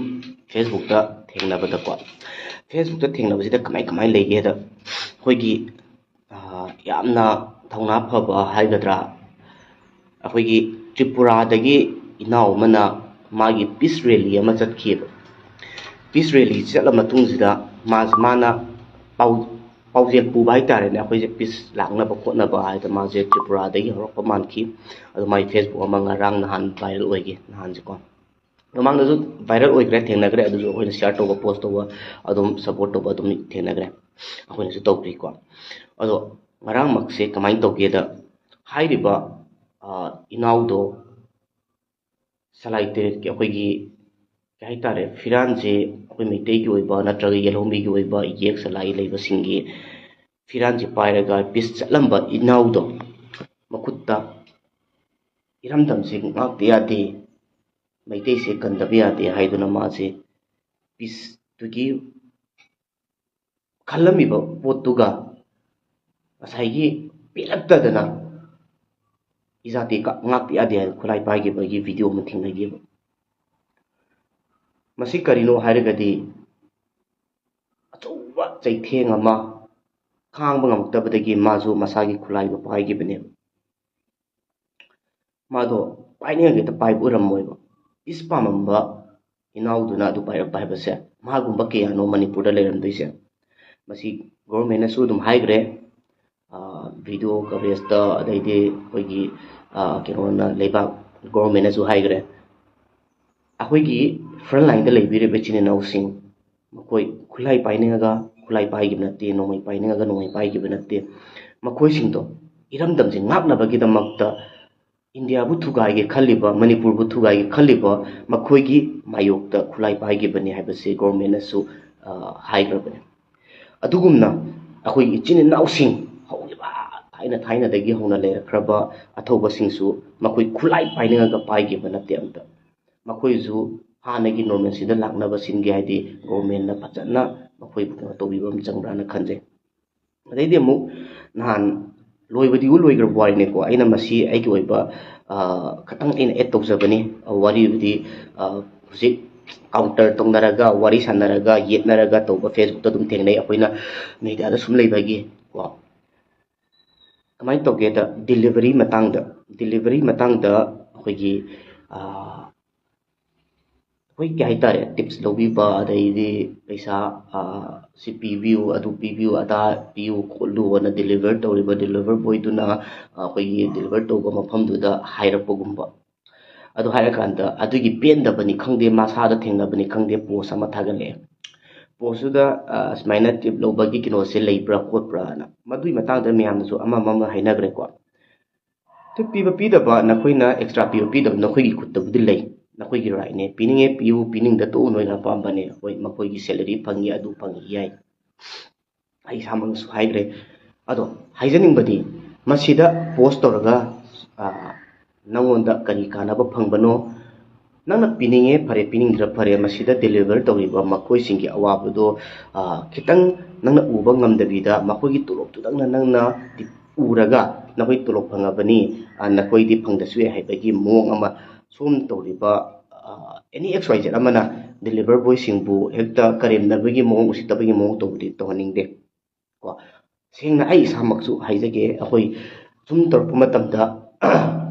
ꯐꯦꯁꯕꯨꯛꯇ ꯊꯦꯡꯅꯕꯗꯀꯣ, ꯐꯦꯁꯕꯨꯛꯇ ꯊꯦꯡꯅꯕꯁꯤꯗ ꯀꯃꯥꯏ ꯀꯃꯥꯏꯅ ꯂꯩꯒꯦꯗ, ꯑꯩꯈꯣꯏꯒꯤ ꯌꯥꯝꯅ ꯊꯧꯅꯥ ꯐꯕ ꯍꯥꯏꯒꯗ꯭ꯔꯥ, ꯑꯩꯈꯣꯏꯒꯤ ꯇ꯭ꯔꯤꯄꯨꯔꯥꯗꯒꯤ ꯏꯅꯥꯎ ꯑꯃꯅ ꯃꯥꯒꯤ ꯄꯤꯁ ꯔꯦꯂꯤ ꯑꯃ ꯆꯠꯈꯤꯑꯕ꯫ ꯄꯤꯁ ꯔꯦꯂꯤ ꯆꯠꯂ ꯃꯇꯨꯡꯁꯤꯗ ꯃꯥꯁꯦ, ꯃꯥꯅ ꯄꯥꯎ ꯄꯥꯎꯖꯦꯜ ꯄꯨꯕ ꯍꯥꯏꯇꯥꯔꯦꯅꯦ, ꯑꯩꯈꯣꯏꯁꯦ ꯄꯤꯁ ꯂꯥꯛꯅꯕ ꯈꯣꯠꯅꯕ ꯍꯥꯏꯗꯅ ꯃꯥꯁꯦ ꯇ꯭ꯔꯤꯄꯨꯔꯥꯗꯒꯤ ꯍꯧꯔꯛꯄ ꯃꯥꯟꯈꯤ꯫ ꯑꯗꯣ ꯃꯥꯒꯤ ꯐꯦꯁꯕꯨꯛ ꯑꯃ ꯉꯔꯥꯡ ꯅꯍꯥꯟ ꯚꯥꯏꯔꯦꯜ ꯑꯣꯏꯈꯤ, ꯅꯍꯥꯟꯁꯦꯀꯣ꯫ ꯃꯃꯥꯡꯗꯁꯨ ꯚꯥꯏꯔꯦꯜ ꯑꯣꯏꯈ꯭ꯔꯦ, ꯊꯦꯡꯅꯈ꯭ꯔꯦ꯫ ꯑꯗꯨꯁꯨ ꯑꯩꯈꯣꯏꯅ ꯁꯤꯌꯥꯔ ꯇꯧꯕ, ꯄꯣꯁ ꯇꯧꯕ, ꯑꯗꯨꯝ ꯁꯞꯄꯣꯔꯠ ꯇꯧꯕ ꯑꯗꯨꯝ ꯊꯦꯡꯅꯈ꯭ꯔꯦ, ꯑꯩꯈꯣꯏꯅꯁꯨ ꯇꯧꯈ꯭ꯔꯤꯀꯣ꯫ ꯑꯗꯣ ꯉꯔꯥꯡꯃꯛꯁꯦ ꯀꯃꯥꯏꯅ ꯇꯧꯒꯦꯗ, ꯍꯥꯏꯔꯤꯕ ꯏꯅꯥꯎꯗꯣ ꯁꯂꯥꯏ ꯇꯔꯦꯠꯀꯤ ꯑꯩꯈꯣꯏꯒꯤ ꯀꯩ ꯍꯥꯏꯇꯥꯔꯦ, ꯐꯤꯔꯥꯟꯁꯦ ꯑꯩꯈꯣꯏ ꯃꯩꯇꯩꯒꯤ ꯑꯣꯏꯕ ꯅꯠꯇ꯭ꯔꯒ ꯌꯦꯜꯍꯧꯃꯤꯒꯤ ꯑꯣꯏꯕ ꯌꯦꯛ ꯁꯂꯥꯏ ꯂꯩꯕꯁꯤꯡꯒꯤ ꯐꯤꯔꯥꯟꯁꯦ ꯄꯥꯏꯔꯒ ꯄꯤꯁ ꯆꯠꯂꯝꯕ ꯏꯅꯥꯎꯗꯣ ꯃꯈꯨꯠꯇ ꯏꯔꯝꯗꯝꯁꯦ ꯉꯥꯛꯇ ꯌꯥꯗꯦ, ꯃꯩꯇꯩꯁꯦ ꯀꯟꯗꯕ ꯌꯥꯗꯦ ꯍꯥꯏꯗꯨꯅ ꯃꯥꯁꯦ ꯄꯤꯁꯇꯨꯒꯤ ꯈꯜꯂꯝꯃꯤꯕ ꯄꯣꯠꯇꯨꯒ ꯉꯁꯥꯏꯒꯤ ꯄꯦꯜꯂꯛꯇꯗꯅ ꯏꯖꯥꯇꯤ ꯉꯥꯛꯄ ꯌꯥꯗꯦ ꯍꯥꯏꯅ ꯈꯨꯠꯂꯥꯏ ꯄꯥꯏꯈꯤꯕꯒꯤ ꯚꯤꯗꯤꯑꯣ ꯑꯃ ꯊꯦꯡꯅꯈꯤꯕ꯫ ꯃꯁꯤ ꯀꯔꯤꯅꯣ ꯍꯥꯏꯔꯒꯗꯤ, ꯑꯆꯧꯕ ꯆꯩꯊꯦꯡ ꯑꯃ ꯈꯥꯡꯕ ꯉꯝꯃꯛꯇꯕꯗꯒꯤ ꯃꯥꯁꯨ ꯃꯁꯥꯒꯤ ꯈꯨꯠꯂꯥꯏꯗꯣ ꯄꯥꯏꯈꯤꯕꯅꯦꯕ꯫ ꯃꯥꯗꯣ ꯄꯥꯏꯅꯤꯡꯉꯒ ꯍꯦꯛꯇ ꯄꯥꯏꯕ ꯑꯣꯏꯔꯝꯃꯣꯏꯕ꯫ ꯄꯤꯁ ꯄꯥꯝꯃꯝꯕ ꯏꯅꯥꯎꯗꯨꯅ ꯑꯗꯨ ꯄꯥꯏꯔꯛꯄ ꯍꯥꯏꯕꯁꯦ, ꯃꯥꯒꯨꯝꯕ ꯀꯌꯥꯅꯣ ꯃꯅꯤꯄꯨꯔꯗ ꯂꯩꯔꯝꯗꯣꯏꯁꯦ꯫ ꯃꯁꯤ ꯒꯣꯔꯃꯦꯟꯅꯁꯨ ꯑꯗꯨꯝ ꯍꯥꯏꯈ꯭ꯔꯦ, ꯚꯤꯗꯤꯑꯣ ꯀꯚꯔꯦꯖꯇ, ꯑꯗꯩꯗꯤ ꯑꯩꯈꯣꯏꯒꯤ ꯀꯩꯅꯣꯅ, ꯂꯩꯕꯥꯛ ꯒꯣꯔꯃꯦꯟꯅꯁꯨ ꯍꯥꯏꯈ꯭ꯔꯦ꯫ ꯑꯩꯈꯣꯏꯒꯤ ꯐ꯭ꯔꯟ ꯂꯥꯏꯟꯗ ꯂꯩꯕꯤꯔꯤꯕ ꯏꯆꯤꯟ ꯏꯅꯥꯎꯁꯤꯡ, ꯃꯈꯣꯏ ꯈꯨꯠꯂꯥꯏ ꯄꯥꯏꯅꯤꯡꯉꯒ ꯈꯨꯠꯂꯥꯏ ꯄꯥꯏꯈꯤꯕ ꯅꯠꯇꯦ, ꯅꯣꯡꯃꯩ ꯄꯥꯏꯅꯤꯡꯉꯒ ꯅꯣꯡꯃꯩ ꯄꯥꯏꯈꯤꯕ ꯅꯠꯇꯦ꯫ ꯃꯈꯣꯏꯁꯤꯡꯗꯣ ꯏꯔꯝꯗꯝꯁꯦ ꯉꯥꯛꯅꯕꯒꯤꯗꯃꯛꯇ, ꯏꯟꯗꯤꯌꯥꯕꯨ ꯊꯨꯒꯥꯏꯒꯦ ꯈꯜꯂꯤꯕ, ꯃꯅꯤꯄꯨꯔꯕꯨ ꯊꯨꯒꯥꯏꯒꯦ ꯈꯜꯂꯤꯕ ꯃꯈꯣꯏꯒꯤ ꯃꯥꯌꯣꯛꯇ ꯈꯨꯠꯂꯥꯏ ꯄꯥꯏꯈꯤꯕꯅꯤ ꯍꯥꯏꯕꯁꯤ ꯒꯣꯔꯃꯦꯟꯅꯁꯨ ꯍꯥꯏꯈ꯭ꯔꯕꯅꯤ꯫ ꯑꯗꯨꯒꯨꯝꯅ ꯑꯩꯈꯣꯏꯒꯤ ꯏꯆꯤꯟ ꯏꯅꯥꯎꯁꯤꯡ, ꯍꯧꯈꯤꯕ ꯊꯥꯏꯅ ꯊꯥꯏꯅꯗꯒꯤ ꯍꯧꯅ ꯂꯩꯔꯛꯈ꯭ꯔꯕ ꯑꯊꯧꯕꯁꯤꯡꯁꯨ ꯃꯈꯣꯏ ꯈꯨꯠꯂꯥꯏ ꯄꯥꯏꯅꯤꯡꯉꯒ ꯄꯥꯏꯈꯤꯕ ꯅꯠꯇꯦ꯫ ꯑꯝꯇ ꯃꯈꯣꯏꯁꯨ ꯍꯥꯟꯅꯒꯤ ꯅꯣꯔꯃꯦꯜꯁꯤꯗ ꯂꯥꯛꯅꯕ ꯁꯤꯟꯒꯦ ꯍꯥꯏꯗꯤ ꯒꯣꯔꯃꯦꯟꯅ ꯐꯖꯅ ꯃꯈꯣꯏꯕꯨ ꯀꯩꯅꯣ ꯇꯧꯕꯤꯕ ꯑꯃ ꯆꯪꯕ꯭ꯔꯥꯅ ꯈꯟꯖꯩ꯫ ꯑꯗꯩꯗꯤ ꯑꯃꯨꯛ ꯅꯍꯥꯟ ꯂꯣꯏꯕꯗꯤ ꯂꯣꯏꯈ꯭ꯔꯕ ꯋꯥꯔꯤꯅꯤꯀꯣ꯫ ꯑꯩꯅ ꯃꯁꯤ ꯑꯩꯒꯤ ꯑꯣꯏꯕ, ꯑ, ꯈꯇꯪ ꯑꯩꯅ add ꯇꯧꯖꯕꯅꯤ꯫ ꯑ, ꯋꯥꯔꯤꯕꯨꯗꯤ, ꯑ, ꯍꯧꯖꯤꯛ counter ꯇꯧꯅꯔꯒ, ꯋꯥꯔꯤ ꯁꯥꯟꯅꯔꯒ, ꯌꯦꯠꯅꯔꯒ ꯇꯧꯕ Facebookꯇ ꯑꯗꯨꯝ ꯊꯦꯡꯅꯩ ꯑꯩꯈꯣꯏꯅ mediaꯗ ꯁꯨꯝ ꯂꯩꯕꯒꯤ ꯀꯣ꯫ ꯀꯃꯥꯏꯅ ꯇꯧꯒꯦꯗ, delivery ꯃꯇꯥꯡꯗ, delivery ꯃꯇꯥꯡꯗ ꯑꯩꯈꯣꯏꯒꯤ, ꯑ, ꯑꯩꯈꯣꯏ ꯀꯩ ꯍꯥꯏꯇꯥꯔꯦ, tips ꯂꯧꯕꯤꯕ, ꯑꯗꯩꯗꯤ ꯄꯩꯁꯥ, ꯑ, ꯁꯤ ꯄꯤꯕꯤꯌꯨ, ꯑꯗꯨ ꯄꯤꯕꯤꯌꯨ, ꯑꯗꯥ ꯄꯤꯌꯨ ꯈꯣꯠꯂꯨ ꯑꯅ deliver ꯇꯧꯔꯤꯕ deliver boyꯗꯨꯅ, ꯑ, ꯑꯩꯈꯣꯏꯒꯤ deliver ꯇꯧꯕ ꯃꯐꯝꯗꯨꯗ ꯍꯥꯏꯔꯛꯄꯒꯨꯝꯕ꯫ ꯑꯗꯨ ꯍꯥꯏꯔꯀꯥꯟꯗ ꯑꯗꯨꯒꯤ ꯄꯦꯟꯗꯕꯅꯤ ꯈꯪꯗꯦ, ꯃꯁꯥꯗ ꯊꯦꯡꯅꯕꯅꯤ ꯈꯪꯗꯦ, post ꯑꯃ ꯊꯥꯒꯠꯂꯛꯑꯦ꯫ Postꯇꯨꯗ, ꯑ, ꯁꯨꯃꯥꯏꯅ tip ꯂꯧꯕꯒꯤ ꯀꯩꯅꯣꯁꯦ ꯂꯩꯕ꯭ꯔꯥ ꯈꯣꯠꯄ꯭ꯔꯥꯅ, ꯃꯗꯨꯒꯤ ꯃꯇꯥꯡꯗ ꯃꯌꯥꯝꯅꯁꯨ ꯑꯃ ꯑꯃ ꯍꯥꯏꯅꯈ꯭ꯔꯦꯀꯣ꯫ Tip ꯄꯤꯕ ꯄꯤꯗꯕ ꯅꯈꯣꯏꯅ, extra ꯄꯤꯕ ꯄꯤꯗꯕ ꯅꯈꯣꯏꯒꯤ ꯈꯨꯠꯇꯕꯨꯗꯤ ꯂꯩ, ꯅꯈꯣꯏꯒꯤ rightꯅꯦ꯫ ꯄꯤꯅꯤꯡꯉꯦ ꯄꯤꯌꯨ, ꯄꯤꯅꯤꯡꯗ ꯇꯣꯛꯎ, ꯅꯣꯏꯅ ꯑꯄꯥꯝꯕꯅꯦ꯫ ꯍꯣꯏ, ꯃꯈꯣꯏꯒꯤ salary ꯐꯪꯉꯤ, ꯑꯗꯨ ꯐꯪꯉꯤ, ꯌꯥꯏ꯫ ꯑꯩ ꯏꯁꯥꯃꯛꯅꯁꯨ ꯍꯥꯏꯈ꯭ꯔꯦ꯫ ꯑꯗꯣ ꯍꯥꯏꯖꯅꯤꯡꯕꯗꯤ, ꯃꯁꯤꯗ post ꯇꯧꯔꯒ, ꯑ, ꯅꯪꯉꯣꯟꯗ ꯀꯔꯤ ꯀꯥꯟꯅꯕ ꯐꯪꯕꯅꯣ? ꯅꯪꯅ ꯄꯤꯅꯤꯡꯉꯦ, ꯐꯔꯦ, ꯄꯤꯅꯤꯡꯗ꯭ꯔ ꯐꯔꯦ, ꯃꯁꯤꯗ deliver ꯇꯧꯔꯤꯕ ꯃꯈꯣꯏꯁꯤꯡꯒꯤ ꯑꯋꯥꯕꯗꯣ, ꯑ, ꯈꯤꯇꯪ ꯅꯪꯅ ꯎꯕ ꯉꯝꯗꯕꯤꯗ ꯃꯈꯣꯏꯒꯤ ꯇꯣꯂꯣꯞꯇꯨꯗꯪꯅ ꯅꯪꯅ ꯎꯔꯒ ꯅꯈꯣꯏ ꯇꯣꯂꯣꯞ ꯐꯪꯉꯕꯅꯤ, ꯑ, ꯅꯈꯣꯏꯗꯤ ꯐꯪꯗꯁꯨ ꯌꯥꯏ ꯍꯥꯏꯕꯒꯤ ꯃꯑꯣꯡ ꯑꯃ ꯁꯣꯝ ꯇꯧꯔꯤꯕ, ꯑ, any X Y Z ꯑꯃꯅ deliver boyꯁꯤꯡꯕꯨ ꯍꯦꯛꯇ ꯀꯔꯦꯝꯅꯕꯒꯤ ꯃꯑꯣꯡ, ꯎꯁꯤꯠꯇꯕꯒꯤ ꯃꯑꯣꯡ ꯇꯧꯕꯗꯤ ꯇꯧꯍꯟꯅꯤꯡꯗꯦ꯫ ꯀꯣ, ꯁꯦꯡꯅ ꯑꯩ ꯏꯁꯥꯃꯛꯁꯨ ꯍꯥꯏꯖꯒꯦ, ꯑꯩꯈꯣꯏ ꯁꯨꯝ ꯇꯧꯔꯛꯄ ꯃꯇꯝꯗ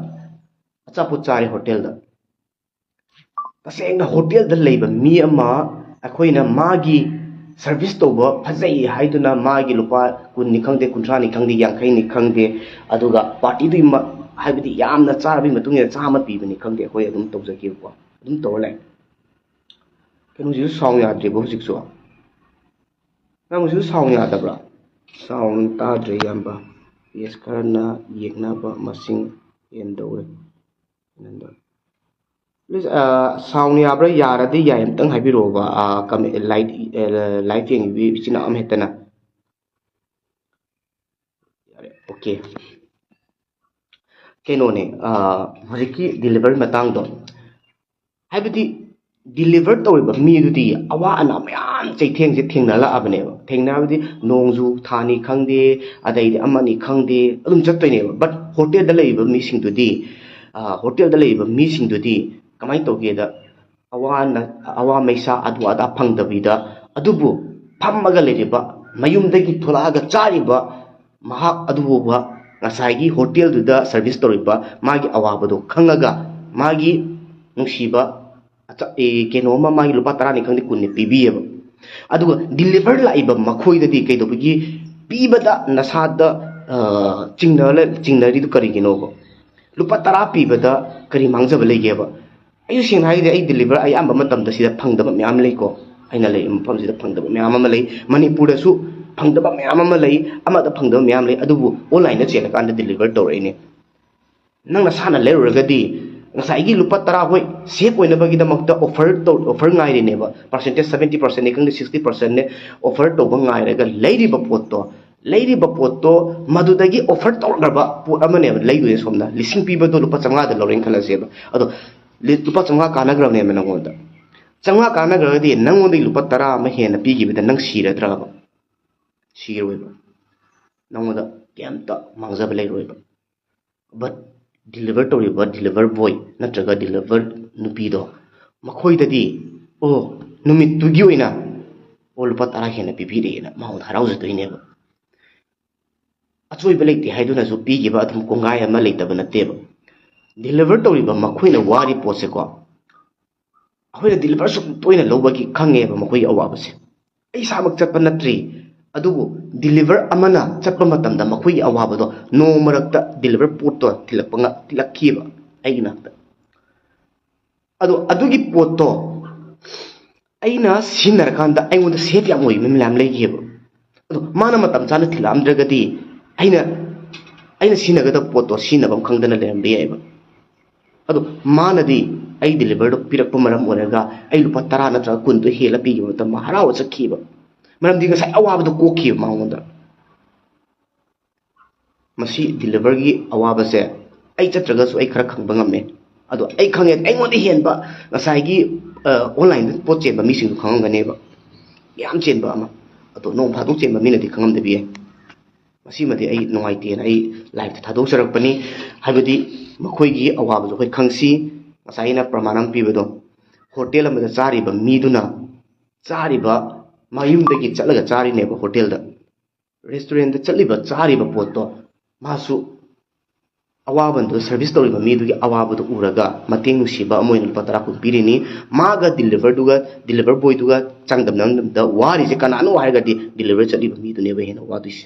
ꯑꯆꯥꯄꯣꯠ ꯆꯥꯔꯦ ꯍꯣꯇꯦꯜꯗ꯫ ꯇꯁꯦꯡꯅ ꯍꯣꯇꯦꯜꯗ ꯂꯩꯕ ꯃꯤ ꯑꯃ ꯑꯩꯈꯣꯏꯅ ꯃꯥꯒꯤ service ꯇꯧꯕ ꯐꯖꯩ ꯍꯥꯏꯗꯨꯅ ꯃꯥꯒꯤ ꯂꯨꯄꯥ ꯀꯨꯟꯅꯤ ꯈꯪꯗꯦ, ꯀꯨꯟꯊ꯭ꯔꯥꯅꯤ ꯈꯪꯗꯦ, ꯌꯥꯡꯈꯩꯅꯤ ꯈꯪꯗꯦ, ꯑꯗꯨꯒ partyꯗꯨꯒꯤ ꯃ-, ꯍꯥꯏꯕꯗꯤ ꯌꯥꯝꯅ ꯆꯥꯔꯕꯒꯤ ꯃꯇꯨꯡ ꯏꯟꯅ ꯆꯥꯝꯃ ꯄꯤꯕꯅꯤ ꯈꯪꯗꯦ, ꯑꯩꯈꯣꯏ ꯑꯗꯨꯝ ꯇꯧꯖꯒꯦꯕꯀꯣ, ꯑꯗꯨꯝ ꯇꯧꯔ ꯂꯩ꯫ ꯀꯩꯅꯣꯁꯤꯁꯨ sound ꯌꯥꯗ꯭ꯔꯤꯕꯣ ꯍꯧꯖꯤꯛꯁꯨ? ꯅꯪꯁꯨ sound ꯌꯥꯗꯕ꯭ꯔꯥ? Sound ꯇꯥꯗ꯭ꯔꯦ ꯏꯌꯥꯝꯕ꯫ Yes, ꯈꯔꯅ ꯌꯦꯛꯅꯕ ꯃꯁꯤꯡ ꯍꯦꯟꯗꯧꯔꯦ꯫ Please, ꯑ, sound ꯌꯥꯕ꯭ꯔꯥ? ꯌꯥꯔꯗꯤ ꯌꯥꯏ, ꯑꯝꯇꯪ ꯍꯥꯏꯕꯤꯔꯛꯑꯣꯕ, ꯑ, comment, like, ꯑ, live ꯌꯦꯡꯕꯤ ꯏꯆꯤꯟ ꯏꯅꯥꯎ ꯑꯃ ꯍꯦꯛꯇꯅ꯫ ꯌꯥꯔꯦ, okay꯫ ꯀꯩꯅꯣꯅꯦ, ꯑ, ꯍꯧꯖꯤꯛꯀꯤ delivery ꯃꯇꯥꯡꯗꯣ, ꯍꯥꯏꯕꯗꯤ ꯗꯤꯂꯤꯚꯔ ꯇꯧꯔꯤꯕ ꯃꯤꯗꯨꯗꯤ ꯑꯋꯥ ꯑꯅꯥ ꯃꯌꯥꯝ, ꯆꯩꯊꯦꯡꯁꯦ ꯊꯦꯡꯅꯔꯛꯑꯕꯅꯦꯕ꯫ ꯊꯦꯡꯅꯕꯗꯤ ꯅꯣꯡꯖꯨ ꯊꯥꯅꯤ ꯈꯪꯗꯦ, ꯑꯗꯩꯗꯤ ꯑꯃꯅꯤ ꯈꯪꯗꯦ, ꯑꯗꯨꯝ ꯆꯠꯇꯣꯏꯅꯦꯕ꯫ ꯕꯠ ꯍꯣꯇꯦꯜꯗ ꯂꯩꯔꯤꯕ ꯃꯤꯁꯤꯡꯗꯨꯗꯤ, ꯍꯣꯇꯦꯜꯗ ꯂꯩꯔꯤꯕ ꯃꯤꯁꯤꯡꯗꯨꯗꯤ ꯀꯃꯥꯏꯅ ꯇꯧꯒꯦꯗ, ꯑꯋꯥ ꯑꯋꯥ ꯃꯩꯁꯥ ꯑꯗꯨ ꯑꯗꯥ ꯐꯪꯗꯕꯤꯗ, ꯑꯗꯨꯕꯨ ꯐꯝꯃꯒ ꯂꯩꯔꯤꯕ, ꯃꯌꯨꯝꯗꯒꯤ ꯊꯣꯛꯂꯛꯑꯒ ꯆꯥꯔꯤꯕ ꯃꯍꯥꯛ ꯑꯗꯨ ꯐꯥꯎꯕ ꯉꯁꯥꯏꯒꯤ ꯍꯣꯇꯦꯜꯗꯨꯗ ꯁꯔꯚꯤꯁ ꯇꯧꯔꯤꯕ ꯃꯥꯒꯤ ꯑꯋꯥꯕꯗꯣ ꯈꯪꯉꯒ, ꯃꯥꯒꯤ ꯅꯨꯡꯁꯤꯕ ꯑꯆꯥ-, ꯑꯦ, ꯀꯩꯅꯣ ꯑꯃ, ꯃꯥꯒꯤ ꯂꯨꯄꯥ ꯇꯔꯥꯅꯤ ꯈꯪꯗꯦ, ꯀꯨꯟꯅꯤ ꯄꯤꯕꯤꯌꯦꯕ꯫ ꯑꯗꯨꯒ ꯗꯤꯂꯤꯚꯔ ꯂꯥꯛꯏꯕ ꯃꯈꯣꯏꯗꯗꯤ ꯀꯩꯗꯧꯕꯒꯤ ꯄꯤꯕꯗ ꯅꯁꯥꯗ, ꯑ, ꯆꯤꯡꯅ-, ꯆꯤꯡꯅꯔꯤꯗꯨ ꯀꯔꯤꯒꯤꯅꯣꯕ? ꯂꯨꯄꯥ ꯇꯔꯥ ꯄꯤꯕꯗ ꯀꯔꯤ ꯃꯥꯡꯖꯕ ꯂꯩꯒꯦꯕ? ꯑꯩꯁꯨ ꯁꯦꯡꯅ ꯍꯥꯏꯔꯒꯗꯤ, ꯑꯩ ꯗꯤꯂꯤꯚꯔ ꯑꯌꯥꯝꯕ ꯃꯇꯝꯗ ꯁꯤꯗ ꯐꯪꯗꯕ ꯃꯌꯥꯝ ꯂꯩꯀꯣ꯫ ꯑꯩꯅ ꯂꯩꯔꯤꯕ ꯃꯐꯝꯁꯤꯗ ꯐꯪꯗꯕ ꯃꯌꯥꯝ ꯑꯃ ꯂꯩ, ꯃꯅꯤꯄꯨꯔꯗꯁꯨ ꯐꯪꯗꯕ ꯃꯌꯥꯝ ꯑꯃ ꯂꯩ, ꯑꯃꯗ ꯐꯪꯗꯕ ꯃꯌꯥꯝ ꯂꯩ, ꯑꯗꯨꯕꯨ ꯑꯣꯟꯂꯥꯏꯟꯗ ꯆꯦꯜꯂꯀꯥꯟꯗ ꯗꯤꯂꯤꯚꯔ ꯇꯧꯔꯛꯏꯅꯦ꯫ ꯅꯪ ꯅꯁꯥꯅ ꯂꯩꯔꯨꯔꯒꯗꯤ ꯉꯁꯥꯏꯒꯤ ꯂꯨꯄꯥ ꯇꯔꯥ, ꯍꯣꯏ, ꯁꯦꯐ ꯑꯣꯏꯅꯕꯒꯤꯗꯃꯛꯇ ꯑꯣꯐꯔ ꯇꯧ-, ꯑꯣꯐꯔ ꯉꯥꯏꯔꯤꯅꯦꯕ, ꯄꯥꯔꯁꯦꯟꯇꯦꯖ ꯁꯕꯦꯟꯇꯤ ꯄꯥꯔꯁꯦꯟꯅꯤ ꯈꯪꯗꯦ, ꯁꯤꯛꯁꯇꯤ ꯄꯥꯔꯁꯦꯟꯅꯦ, ꯑꯣꯐꯔ ꯇꯧꯕ ꯉꯥꯏꯔꯒ ꯂꯩꯔꯤꯕ ꯄꯣꯠꯇꯣ, ꯂꯩꯔꯤꯕ ꯄꯣꯠꯇꯣ ꯃꯗꯨꯗꯒꯤ ꯑꯣꯐꯔ ꯇꯧꯔꯛꯅꯕ ꯄꯣꯠ ꯑꯃꯅꯦꯕ ꯂꯩꯗꯣꯏꯁꯦ꯫ ꯁꯣꯝꯗ ꯂꯤꯁꯤꯡ ꯄꯤꯕꯗꯣ ꯂꯨꯄꯥ ꯆꯥꯝꯃꯉꯥꯗ ꯂꯧꯔꯦꯅ ꯈꯜꯂꯁꯦꯕ, ꯑꯗꯣ ꯂꯤ-, ꯂꯨꯄꯥ ꯆꯥꯝꯃꯉꯥ ꯀꯥꯟꯅꯈ꯭ꯔꯕꯅꯦꯕ ꯅꯪꯉꯣꯟꯗ꯫ ꯆꯥꯝꯃꯉꯥ ꯀꯥꯟꯅꯈ꯭ꯔꯒꯗꯤ ꯅꯪꯉꯣꯟꯗꯒꯤ ꯂꯨꯄꯥ ꯇꯔꯥ ꯑꯃ ꯍꯦꯟꯅ ꯄꯤꯈꯤꯕꯗ ꯅꯪ ꯁꯤꯔꯗ꯭ꯔꯕ? ꯁꯤꯔꯣꯏꯕ꯫ ꯅꯪꯉꯣꯟꯗ ꯀꯩꯝꯇ ꯃꯥꯡꯖꯕ ꯂꯩꯔꯣꯏꯕ꯫ ꯕꯠ ꯗꯤꯂꯤꯚꯔ ꯇꯧꯔꯤꯕ ꯗꯤꯂꯤꯚꯔ ꯕꯣꯏ ꯅꯠꯇ꯭ꯔꯒ ꯗꯤꯂꯤꯚꯔ ꯅꯨꯄꯤꯗꯣ, ꯃꯈꯣꯏꯗꯗꯤ, ꯑꯣ, ꯅꯨꯃꯤꯠꯇꯨꯒꯤ ꯑꯣꯏꯅ, ꯑꯣ, ꯂꯨꯄꯥ ꯇꯔꯥ ꯍꯦꯟꯅ ꯄꯤꯕꯤꯔꯛꯑꯦꯅ ꯃꯉꯣꯟꯗ ꯍꯔꯥꯎꯖꯗꯣꯏꯅꯦꯕ꯫ ꯑꯆꯣꯏꯕ ꯂꯩꯇꯦ ꯍꯥꯏꯗꯨꯅꯁꯨ ꯄꯤꯈꯤꯕ ꯑꯗꯨꯝ ꯀꯣꯡꯒꯥꯏ ꯑꯃ ꯂꯩꯇꯕ ꯅꯠꯇꯦꯕ꯫ ꯗꯤꯂꯤꯚꯔ ꯇꯧꯔꯤꯕ ꯃꯈꯣꯏꯅ ꯋꯥꯔꯤ ꯄꯣꯠꯁꯦꯀꯣ, ꯑꯩꯈꯣꯏꯅ ꯗꯤꯂꯤꯚꯔ ꯁꯨꯝ ꯇꯣꯏꯅ ꯂꯧꯕꯒꯤ ꯈꯪꯉꯦꯕ ꯃꯈꯣꯏꯒꯤ ꯑꯋꯥꯕꯁꯦ꯫ ꯑꯩ ꯏꯁꯥꯃꯛ ꯆꯠꯄ ꯅꯠꯇ꯭ꯔꯤ, ꯑꯗꯨꯕꯨ ꯗꯤꯂꯤꯚꯔ ꯑꯃꯅ ꯆꯠꯄ ꯃꯇꯝꯗ ꯃꯈꯣꯏꯒꯤ ꯑꯋꯥꯕꯗꯣ ꯅꯣꯡꯃ ꯃꯔꯛꯇ ꯗꯤꯂꯤꯚꯔ ꯄꯣꯠꯇꯣ ꯊꯤꯜꯂꯛꯄ ꯉ-, ꯊꯤꯜꯂꯛꯈꯤꯕ ꯑꯩꯒꯤ ꯅꯥꯛꯇ꯫ ꯑꯗꯣ ꯑꯗꯨꯒꯤ ꯄꯣꯠꯇꯣ ꯑꯩꯅ ꯁꯤꯖꯤꯟꯅꯔꯀꯥꯟꯗ ꯑꯩꯉꯣꯟꯗ ꯁꯦꯐ ꯌꯥꯝ ꯑꯣꯏꯕ ꯃꯌꯥꯝ ꯂꯩꯈꯤꯑꯕ꯫ ꯑꯗꯣ ꯃꯥꯅ ꯃꯇꯝ ꯆꯥꯅ ꯊꯤꯜꯂꯛꯑꯝꯗ꯭ꯔꯒꯗꯤ ꯑꯩꯅ, ꯑꯩꯅ ꯁꯤꯖꯤꯟꯅꯒꯗꯕ ꯄꯣꯠꯇꯣ ꯁꯤꯖꯤꯟꯅꯕ ꯈꯪꯗꯅ ꯂꯩꯔꯝꯕ ꯌꯥꯏꯑꯕ꯫ ꯑꯗꯣ ꯃꯥꯅꯗꯤ ꯑꯩ ꯗꯤꯂꯤꯚꯔꯗꯣ ꯄꯤꯔꯛꯄ ꯃꯔꯝ ꯑꯣꯏꯔꯒ ꯑꯩ ꯂꯨꯄꯥ ꯇꯔꯥ ꯅꯠꯇ꯭ꯔꯒ ꯀꯨꯟꯗꯣ ꯍꯦꯜꯂ ꯄꯤꯈꯤꯕ ꯃꯇꯝꯗ ꯃꯥ ꯍꯔꯥꯎꯕ ꯆꯠꯈꯤꯕ꯫ ꯃꯔꯝꯗꯤ ꯉꯁꯥꯏ ꯑꯋꯥꯕꯗꯣ ꯀꯣꯛꯈꯤꯕ ꯃꯉꯣꯟꯗ꯫ ꯃꯁꯤ ꯗꯤꯂꯤꯚꯔꯒꯤ ꯑꯋꯥꯕꯁꯦ ꯑꯩ ꯆꯠꯇ꯭ꯔꯒꯁꯨ ꯑꯩ ꯈꯔ ꯈꯪꯕ ꯉꯝꯃꯦ꯫ ꯑꯗꯣ ꯑꯩ ꯈꯪꯉꯦ, ꯑꯩꯉꯣꯟꯗ ꯍꯦꯟꯕ ꯉꯁꯥꯏꯒꯤ ꯑꯣꯟꯂꯥꯏꯟꯗ ꯄꯣꯠ ꯆꯦꯟꯕ ꯃꯤꯁꯤꯡꯗꯣ ꯈꯪꯉꯝꯒꯅꯦꯕ, ꯌꯥꯝ ꯆꯦꯟꯕ ꯑꯃ꯫ ꯑꯗꯣ ꯅꯣꯡ ꯐꯥꯗꯣꯛ ꯆꯦꯟꯕ ꯃꯤꯅꯗꯤ ꯈꯪꯉꯝꯗꯕ ꯌꯥꯏ꯫ ꯃꯁꯤꯃꯗꯤ ꯑꯩ ꯅꯨꯡꯉꯥꯏꯇꯦꯅ ꯑꯩ ꯂꯥꯏꯞꯇ ꯊꯥꯗꯣꯛꯆꯔꯛꯄꯅꯤ꯫ ꯍꯥꯏꯕꯗꯤ ꯃꯈꯣꯏꯒꯤ ꯑꯋꯥꯕꯁꯨ ꯑꯩꯈꯣꯏ ꯈꯪꯁꯤ꯫ ꯉꯁꯥꯏ ꯑꯩꯅ ꯄ꯭ꯔꯃꯥꯟ ꯑꯃ ꯄꯤꯕꯗꯣ, ꯍꯣꯇꯦꯜ ꯑꯃꯗ ꯆꯥꯔꯤꯕ ꯃꯤꯗꯨꯅ ꯆꯥꯔꯤꯕ, ꯃꯌꯨꯝꯗꯒꯤ ꯆꯠꯂꯒ ꯆꯥꯔꯤꯅꯦꯕ ꯍꯣꯇꯦꯜꯗ, ꯔꯦꯁꯇꯨꯔꯦꯟꯗ ꯆꯠꯂꯤꯕ, ꯆꯥꯔꯤꯕ ꯄꯣꯠꯇꯣ ꯃꯥꯁꯨ ꯑꯋꯥꯕꯗꯨ, ꯁꯔꯚꯤꯁ ꯇꯧꯔꯤꯕ ꯃꯤꯗꯨꯒꯤ ꯑꯋꯥꯕꯗꯨ ꯎꯔꯒ ꯃꯇꯦꯡ ꯅꯨꯡꯁꯤꯕ ꯑꯃ ꯑꯣꯏꯅ ꯂꯨꯄꯥ ꯇꯔꯥ ꯀꯨꯟ ꯄꯤꯔꯤꯅꯤ꯫ ꯃꯥꯒ ꯗꯤꯂꯤꯚꯔꯗꯨꯒ, ꯗꯤꯂꯤꯚꯔ ꯕꯣꯏꯗꯨꯒ ꯆꯥꯡꯗꯝꯅꯕꯗ ꯋꯥꯔꯤꯁꯦ ꯀꯅꯥꯅꯣ ꯍꯥꯏꯔꯒꯗꯤ ꯗꯤꯂꯤꯚꯔ ꯆꯠꯂꯤꯕ ꯃꯤꯗꯨꯅꯦꯕ ꯍꯦꯟꯅ ꯋꯥꯗꯣꯏꯁꯦ꯫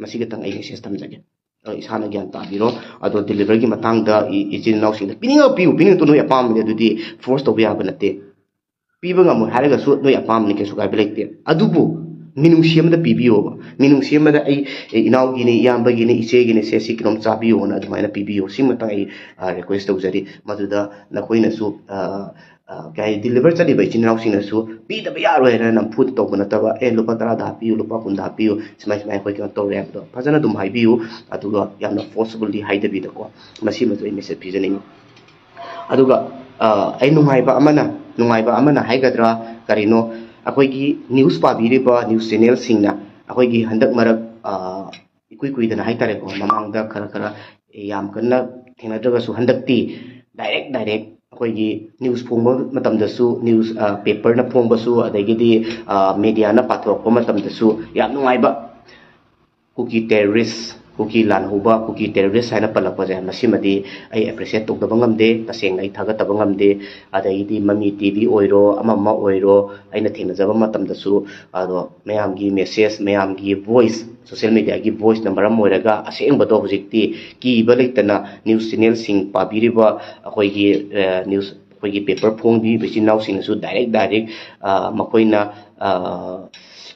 ꯃꯁꯤꯒꯇꯪ ꯑꯩ ꯃꯦꯁꯦꯖ ꯊꯝꯖꯒꯦ꯫ ꯑꯗꯣ ꯏꯁꯥꯅ ꯒ꯭ꯌꯥꯟ ꯇꯥꯕꯤꯔꯣ꯫ ꯑꯗꯣ ꯗꯤꯂꯤꯚꯔꯒꯤ ꯃꯇꯥꯡꯗ ꯏ-, ꯏꯆꯤꯟ ꯏꯅꯥꯎꯁꯤꯡꯗ ꯄꯤꯅꯤꯡꯉ ꯄꯤꯌꯨ, ꯄꯤꯅꯤꯡꯉꯛꯇ ꯅꯣꯏ ꯑꯄꯥꯝꯕꯅꯦ, ꯑꯗꯨꯗꯤ ꯐꯣꯔꯁ ꯇꯧꯕ ꯌꯥꯕ ꯅꯠꯇꯦ꯫ ꯄꯤꯕ ꯉꯝꯃꯣꯏ ꯍꯥꯏꯔꯒꯁꯨ ꯅꯣꯏ ꯑꯄꯥꯝꯕꯅꯤ, ꯀꯩꯁꯨ ꯀꯥꯏꯕ ꯂꯩꯇꯦ꯫ ꯑꯗꯨꯕꯨ ꯃꯤꯅꯨꯡꯁꯤ ꯑꯃꯗ ꯄꯤꯕꯤꯌꯣꯕ꯫ ꯃꯤꯅꯨꯡꯁꯤ ꯑꯃꯗ ꯑꯩ, ꯑꯦ, ꯏꯅꯥꯎꯒꯤꯅꯤ, ꯏꯌꯥꯝꯕꯒꯤꯅꯤ, ꯏꯆꯦꯒꯤꯅꯤ, ꯁꯦ ꯁꯤ ꯀꯩꯅꯣꯝ ꯆꯥꯕꯤꯌꯣꯅ ꯑꯗꯨꯃꯥꯏꯅ ꯄꯤꯕꯤꯌꯣ꯫ ꯁꯤꯃꯇꯪ ꯑꯩ, ꯑ, ꯔꯤꯀ꯭ꯋꯦꯁ ꯇꯧꯖꯔꯤ꯫ ꯃꯗꯨꯗ ꯅꯈꯣꯏꯅꯁꯨ, ꯑ, ꯑ, ꯀꯩ ꯍꯥꯏ, ꯗꯤꯂꯤꯚꯔ ꯆꯠꯂꯤꯕ ꯏꯆꯤꯟ ꯏꯅꯥꯎꯁꯤꯡꯅꯁꯨ ꯄꯤꯗꯕ ꯌꯥꯔꯣꯏ ꯍꯥꯏꯅ ꯅꯝꯐꯨꯗ ꯇꯧꯕ ꯅꯠꯇꯕ, "ꯑꯦ, ꯂꯨꯄꯥ ꯇꯔꯥꯗ ꯍꯥꯞꯄꯤꯌꯨ, ꯂꯨꯄꯥ ꯀꯨꯟꯗ ꯍꯥꯞꯄꯤꯌꯨ, ꯁꯨꯃꯥꯏ ꯁꯨꯃꯥꯏꯅ ꯑꯩꯈꯣꯏ ꯀꯩꯅꯣ ꯇꯧꯔꯦ" ꯍꯥꯏꯕꯗꯣ ꯐꯖꯅ ꯑꯗꯨꯝ ꯍꯥꯏꯕꯤꯌꯨ꯫ ꯑꯗꯨꯒ ꯌꯥꯝꯅ ꯐꯣꯔꯁꯐꯨꯜꯗꯤ ꯍꯥꯏꯗꯕꯤꯗꯀꯣ꯫ ꯃꯁꯤꯃꯁꯨ ꯑꯩ ꯃꯦꯁꯦꯖ ꯄꯤꯖꯅꯤꯡꯉꯤ꯫ ꯑꯗꯨꯒ, ꯑ, ꯑꯩ ꯅꯨꯡꯉꯥꯏꯕ ꯑꯃꯅ, ꯅꯨꯡꯉꯥꯏꯕ ꯑꯃꯅ ꯍꯥꯏꯒꯗ꯭ꯔꯥ ꯀꯔꯤꯅꯣ, ꯑꯩꯈꯣꯏꯒꯤ ꯅ꯭ꯌꯨꯁ ꯄꯥꯕꯤꯔꯤꯕ ꯅ꯭ꯌꯨꯁ ꯆꯦꯅꯦꯜꯁꯤꯡꯅ ꯑꯩꯈꯣꯏꯒꯤ ꯍꯟꯗꯛ ꯃꯔꯛ, ꯑ, ꯏꯀꯨꯏ ꯀꯨꯏꯗꯅ ꯍꯥꯏꯇꯥꯔꯦꯀꯣ, ꯃꯃꯥꯡꯗ ꯈꯔ ꯈꯔ ꯌꯥꯝ ꯀꯟꯅ ꯊꯦꯡꯅꯗ꯭ꯔꯒꯁꯨ ꯍꯟꯗꯛꯇꯤ ꯗꯥꯏꯔꯦꯛ ꯗꯥꯏꯔꯦꯛ ꯑꯩꯈꯣꯏꯒꯤ ꯅ꯭ꯌꯨꯁ ꯐꯣꯡꯕ ꯃꯇꯝꯗꯁꯨ, ꯅ꯭ꯌꯨꯁ, ꯑ, ꯄꯦꯄꯔꯅ ꯐꯣꯡꯕꯁꯨ, ꯑꯗꯒꯤꯗꯤ, ꯑ, ꯃꯦꯗꯤꯌꯥꯅ ꯄꯥꯊꯣꯔꯛꯄ ꯃꯇꯝꯗꯁꯨ ꯌꯥꯝ ꯅꯨꯡꯉꯥꯏꯕ꯫ ꯀꯨꯀꯤ ꯇꯦꯔꯣꯔꯤꯁ, ꯀꯨꯀꯤ ꯂꯥꯟꯍꯧꯕ, ꯀꯨꯀꯤ ꯇꯦꯔꯣꯔꯤꯁ ꯍꯥꯏꯅ ꯄꯜꯂꯛꯄꯁꯦ, ꯃꯁꯤꯃꯗꯤ ꯑꯩ ꯑꯦꯄ꯭ꯔꯤꯁꯤꯌꯦꯠ ꯇꯧꯗꯕ ꯉꯝꯗꯦ, ꯇꯁꯦꯡꯅ ꯑꯩ ꯊꯥꯒꯠꯇꯕ ꯉꯝꯗꯦ꯫ ꯑꯗꯒꯤꯗꯤ ꯃꯃꯤ ꯇꯤ ꯚꯤ ꯑꯣꯏꯔꯣ, ꯑꯃ ꯑꯃ ꯑꯣꯏꯔꯣ, ꯑꯩꯅ ꯊꯦꯡꯅꯖꯕ ꯃꯇꯝꯗꯁꯨ, ꯑꯗꯣ ꯃꯌꯥꯝꯒꯤ ꯃꯦꯁꯦꯖ, ꯃꯌꯥꯝꯒꯤ ꯚꯣꯏꯁ, ꯁꯣꯁꯤꯌꯦꯜ ꯃꯦꯗꯤꯌꯥꯒꯤ ꯚꯣꯏꯁꯅ ꯃꯔꯝ ꯑꯣꯏꯔꯒ ꯑꯁꯦꯡꯕꯗꯣ ꯍꯧꯖꯤꯛꯇꯤ ꯀꯤꯕ ꯂꯩꯇꯅ ꯅ꯭ꯌꯨꯁ ꯆꯦꯅꯦꯜꯁꯤꯡ ꯄꯥꯕꯤꯔꯤꯕ ꯑꯩꯈꯣꯏꯒꯤ, ꯑ, ꯅ꯭ꯌꯨꯁ, ꯑꯩꯈꯣꯏꯒꯤ ꯄꯦꯄꯔ ꯐꯣꯡꯕꯤꯔꯤꯕ ꯏꯆꯤꯟ ꯏꯅꯥꯎꯁꯤꯡꯅꯁꯨ ꯗꯥꯏꯔꯦꯛ ꯗꯥꯏꯔꯦꯛ, ꯑ, ꯃꯈꯣꯏꯅ, ꯑ,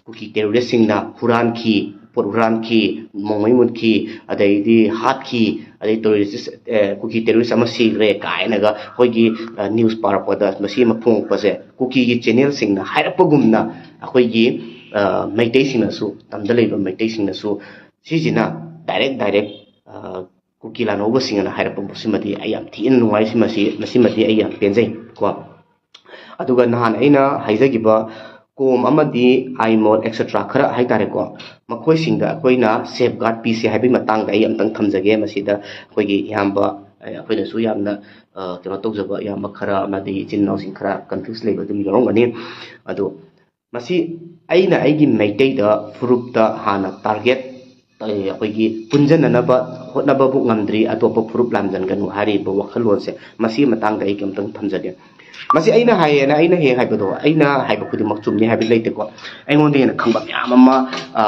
ꯀꯨꯀꯤ ꯇꯦꯔꯣꯔꯤꯁꯁꯤꯡꯅ ꯍꯨꯔꯥꯟꯈꯤ, ꯄꯣꯠ ꯍꯨꯔꯥꯟꯈꯤ, ꯅꯣꯡꯃꯩ ꯃꯨꯠꯈꯤ, ꯑꯗꯩꯗꯤ ꯍꯥꯠꯈꯤ, ꯑꯗꯩ ꯇꯦꯔꯣꯔꯤꯁ, ꯑ, ꯀꯨꯀꯤ ꯇꯦꯔꯣꯔꯤꯁ ꯑꯃ ꯁꯤꯈ꯭ꯔꯦ ꯀꯥꯏꯅꯒ ꯑꯩꯈꯣꯏꯒꯤ, ꯑ, ꯅ꯭ꯌꯨꯁ ꯄꯥꯔꯛꯄꯗ ꯃꯁꯤ ꯑꯃ ꯐꯣꯡꯉꯛꯄꯁꯦ, ꯀꯨꯀꯤꯒꯤ ꯆꯦꯅꯦꯜꯁꯤꯡꯅ ꯍꯥꯏꯔꯛꯄꯒꯨꯝꯅ ꯑꯩꯈꯣꯏꯒꯤ, ꯑ, ꯃꯩꯇꯩꯁꯤꯡꯅꯁꯨ, ꯇꯝꯗ ꯂꯩꯕ ꯃꯩꯇꯩꯁꯤꯡꯅꯁꯨ ꯁꯤꯁꯤꯅ ꯗꯥꯏꯔꯦꯛ ꯗꯥꯏꯔꯦꯛ, ꯑ, ꯀꯨꯀꯤ ꯂꯥꯟꯍꯧꯕꯁꯤꯡꯅ ꯍꯥꯏꯔꯛꯄ ꯄꯣꯠꯁꯤꯃꯗꯤ ꯑꯩ ꯌꯥꯝ ꯊꯤꯅ ꯅꯨꯡꯉꯥꯏ꯫ ꯁꯤꯃꯁꯤ, ꯃꯁꯤꯃꯗꯤ ꯑꯩ ꯌꯥꯝ ꯄꯦꯟꯖꯩ ꯀꯣ꯫ ꯑꯗꯨꯒ ꯅꯍꯥꯟ ꯑꯩꯅ ꯍꯥꯏꯖꯈꯤꯕ ꯀꯣꯝ ꯑꯃꯗꯤ ꯑꯥꯏꯃꯣꯜ ꯑꯦꯛꯁꯦꯇ꯭ꯔꯥ ꯈꯔ ꯍꯥꯏꯇꯥꯔꯦꯀꯣ, ꯃꯈꯣꯏꯁꯤꯡꯗ ꯑꯩꯈꯣꯏꯅ ꯁꯦꯐ ꯒꯥꯔꯗ ꯄꯤꯁꯤ ꯍꯥꯏꯕꯒꯤ ꯃꯇꯥꯡꯗ ꯑꯩ ꯑꯝꯇꯪ ꯊꯝꯖꯒꯦ꯫ ꯃꯁꯤꯗ ꯑꯩꯈꯣꯏꯒꯤ ꯏꯌꯥꯝꯕ, ꯑꯩꯈꯣꯏꯅꯁꯨ ꯌꯥꯝꯅ, ꯑ, ꯀꯩꯅꯣ ꯇꯧꯖꯕ ꯏꯌꯥꯝꯕ ꯈꯔ ꯑꯃꯗꯤ ꯏꯆꯤꯟ ꯏꯅꯥꯎꯁꯤꯡ ꯈꯔ ꯀꯟꯐ꯭ꯌꯨꯁ ꯂꯩꯕ ꯑꯗꯨꯝ ꯌꯥꯎꯔꯝꯒꯅꯤ꯫ ꯑꯗꯣ ꯃꯁꯤ ꯑꯩꯅ ꯑꯩꯒꯤ ꯃꯩꯇꯩꯗ ꯐꯨꯔꯨꯞꯇ ꯍꯥꯟꯅ ꯇꯥꯔꯒꯦꯠ, ꯑꯩꯈꯣꯏꯒꯤ ꯄꯨꯟꯖꯟꯅꯅꯕ ꯍꯣꯠꯅꯕꯕꯨ ꯉꯝꯗ꯭ꯔꯤ, ꯑꯇꯣꯞꯄ ꯐꯨꯔꯨꯞ ꯂꯥꯝꯖꯟꯒꯅꯨ ꯍꯥꯏꯔꯤꯕ ꯋꯥꯈꯜꯂꯣꯟꯁꯦ, ꯃꯁꯤꯒꯤ ꯃꯇꯥꯡꯗ ꯑꯩ ꯀꯩꯝꯇꯪ ꯊꯝꯖꯒꯦ꯫ ꯃꯁꯤ ꯑꯩꯅ ꯍꯥꯏꯌꯦꯅ, ꯑꯩꯅ ꯍꯦꯛ ꯍꯥꯏꯕꯗꯣ, ꯑꯩꯅ ꯍꯥꯏꯕ ꯈꯨꯗꯤꯡꯃꯛ ꯆꯨꯝꯅꯤ ꯍꯥꯏꯕ ꯂꯩꯇꯦꯀꯣ꯫ ꯑꯩꯉꯣꯟꯗ ꯍꯦꯟꯅ ꯈꯪꯕ ꯃꯌꯥꯝ ꯑꯃ, ꯑ,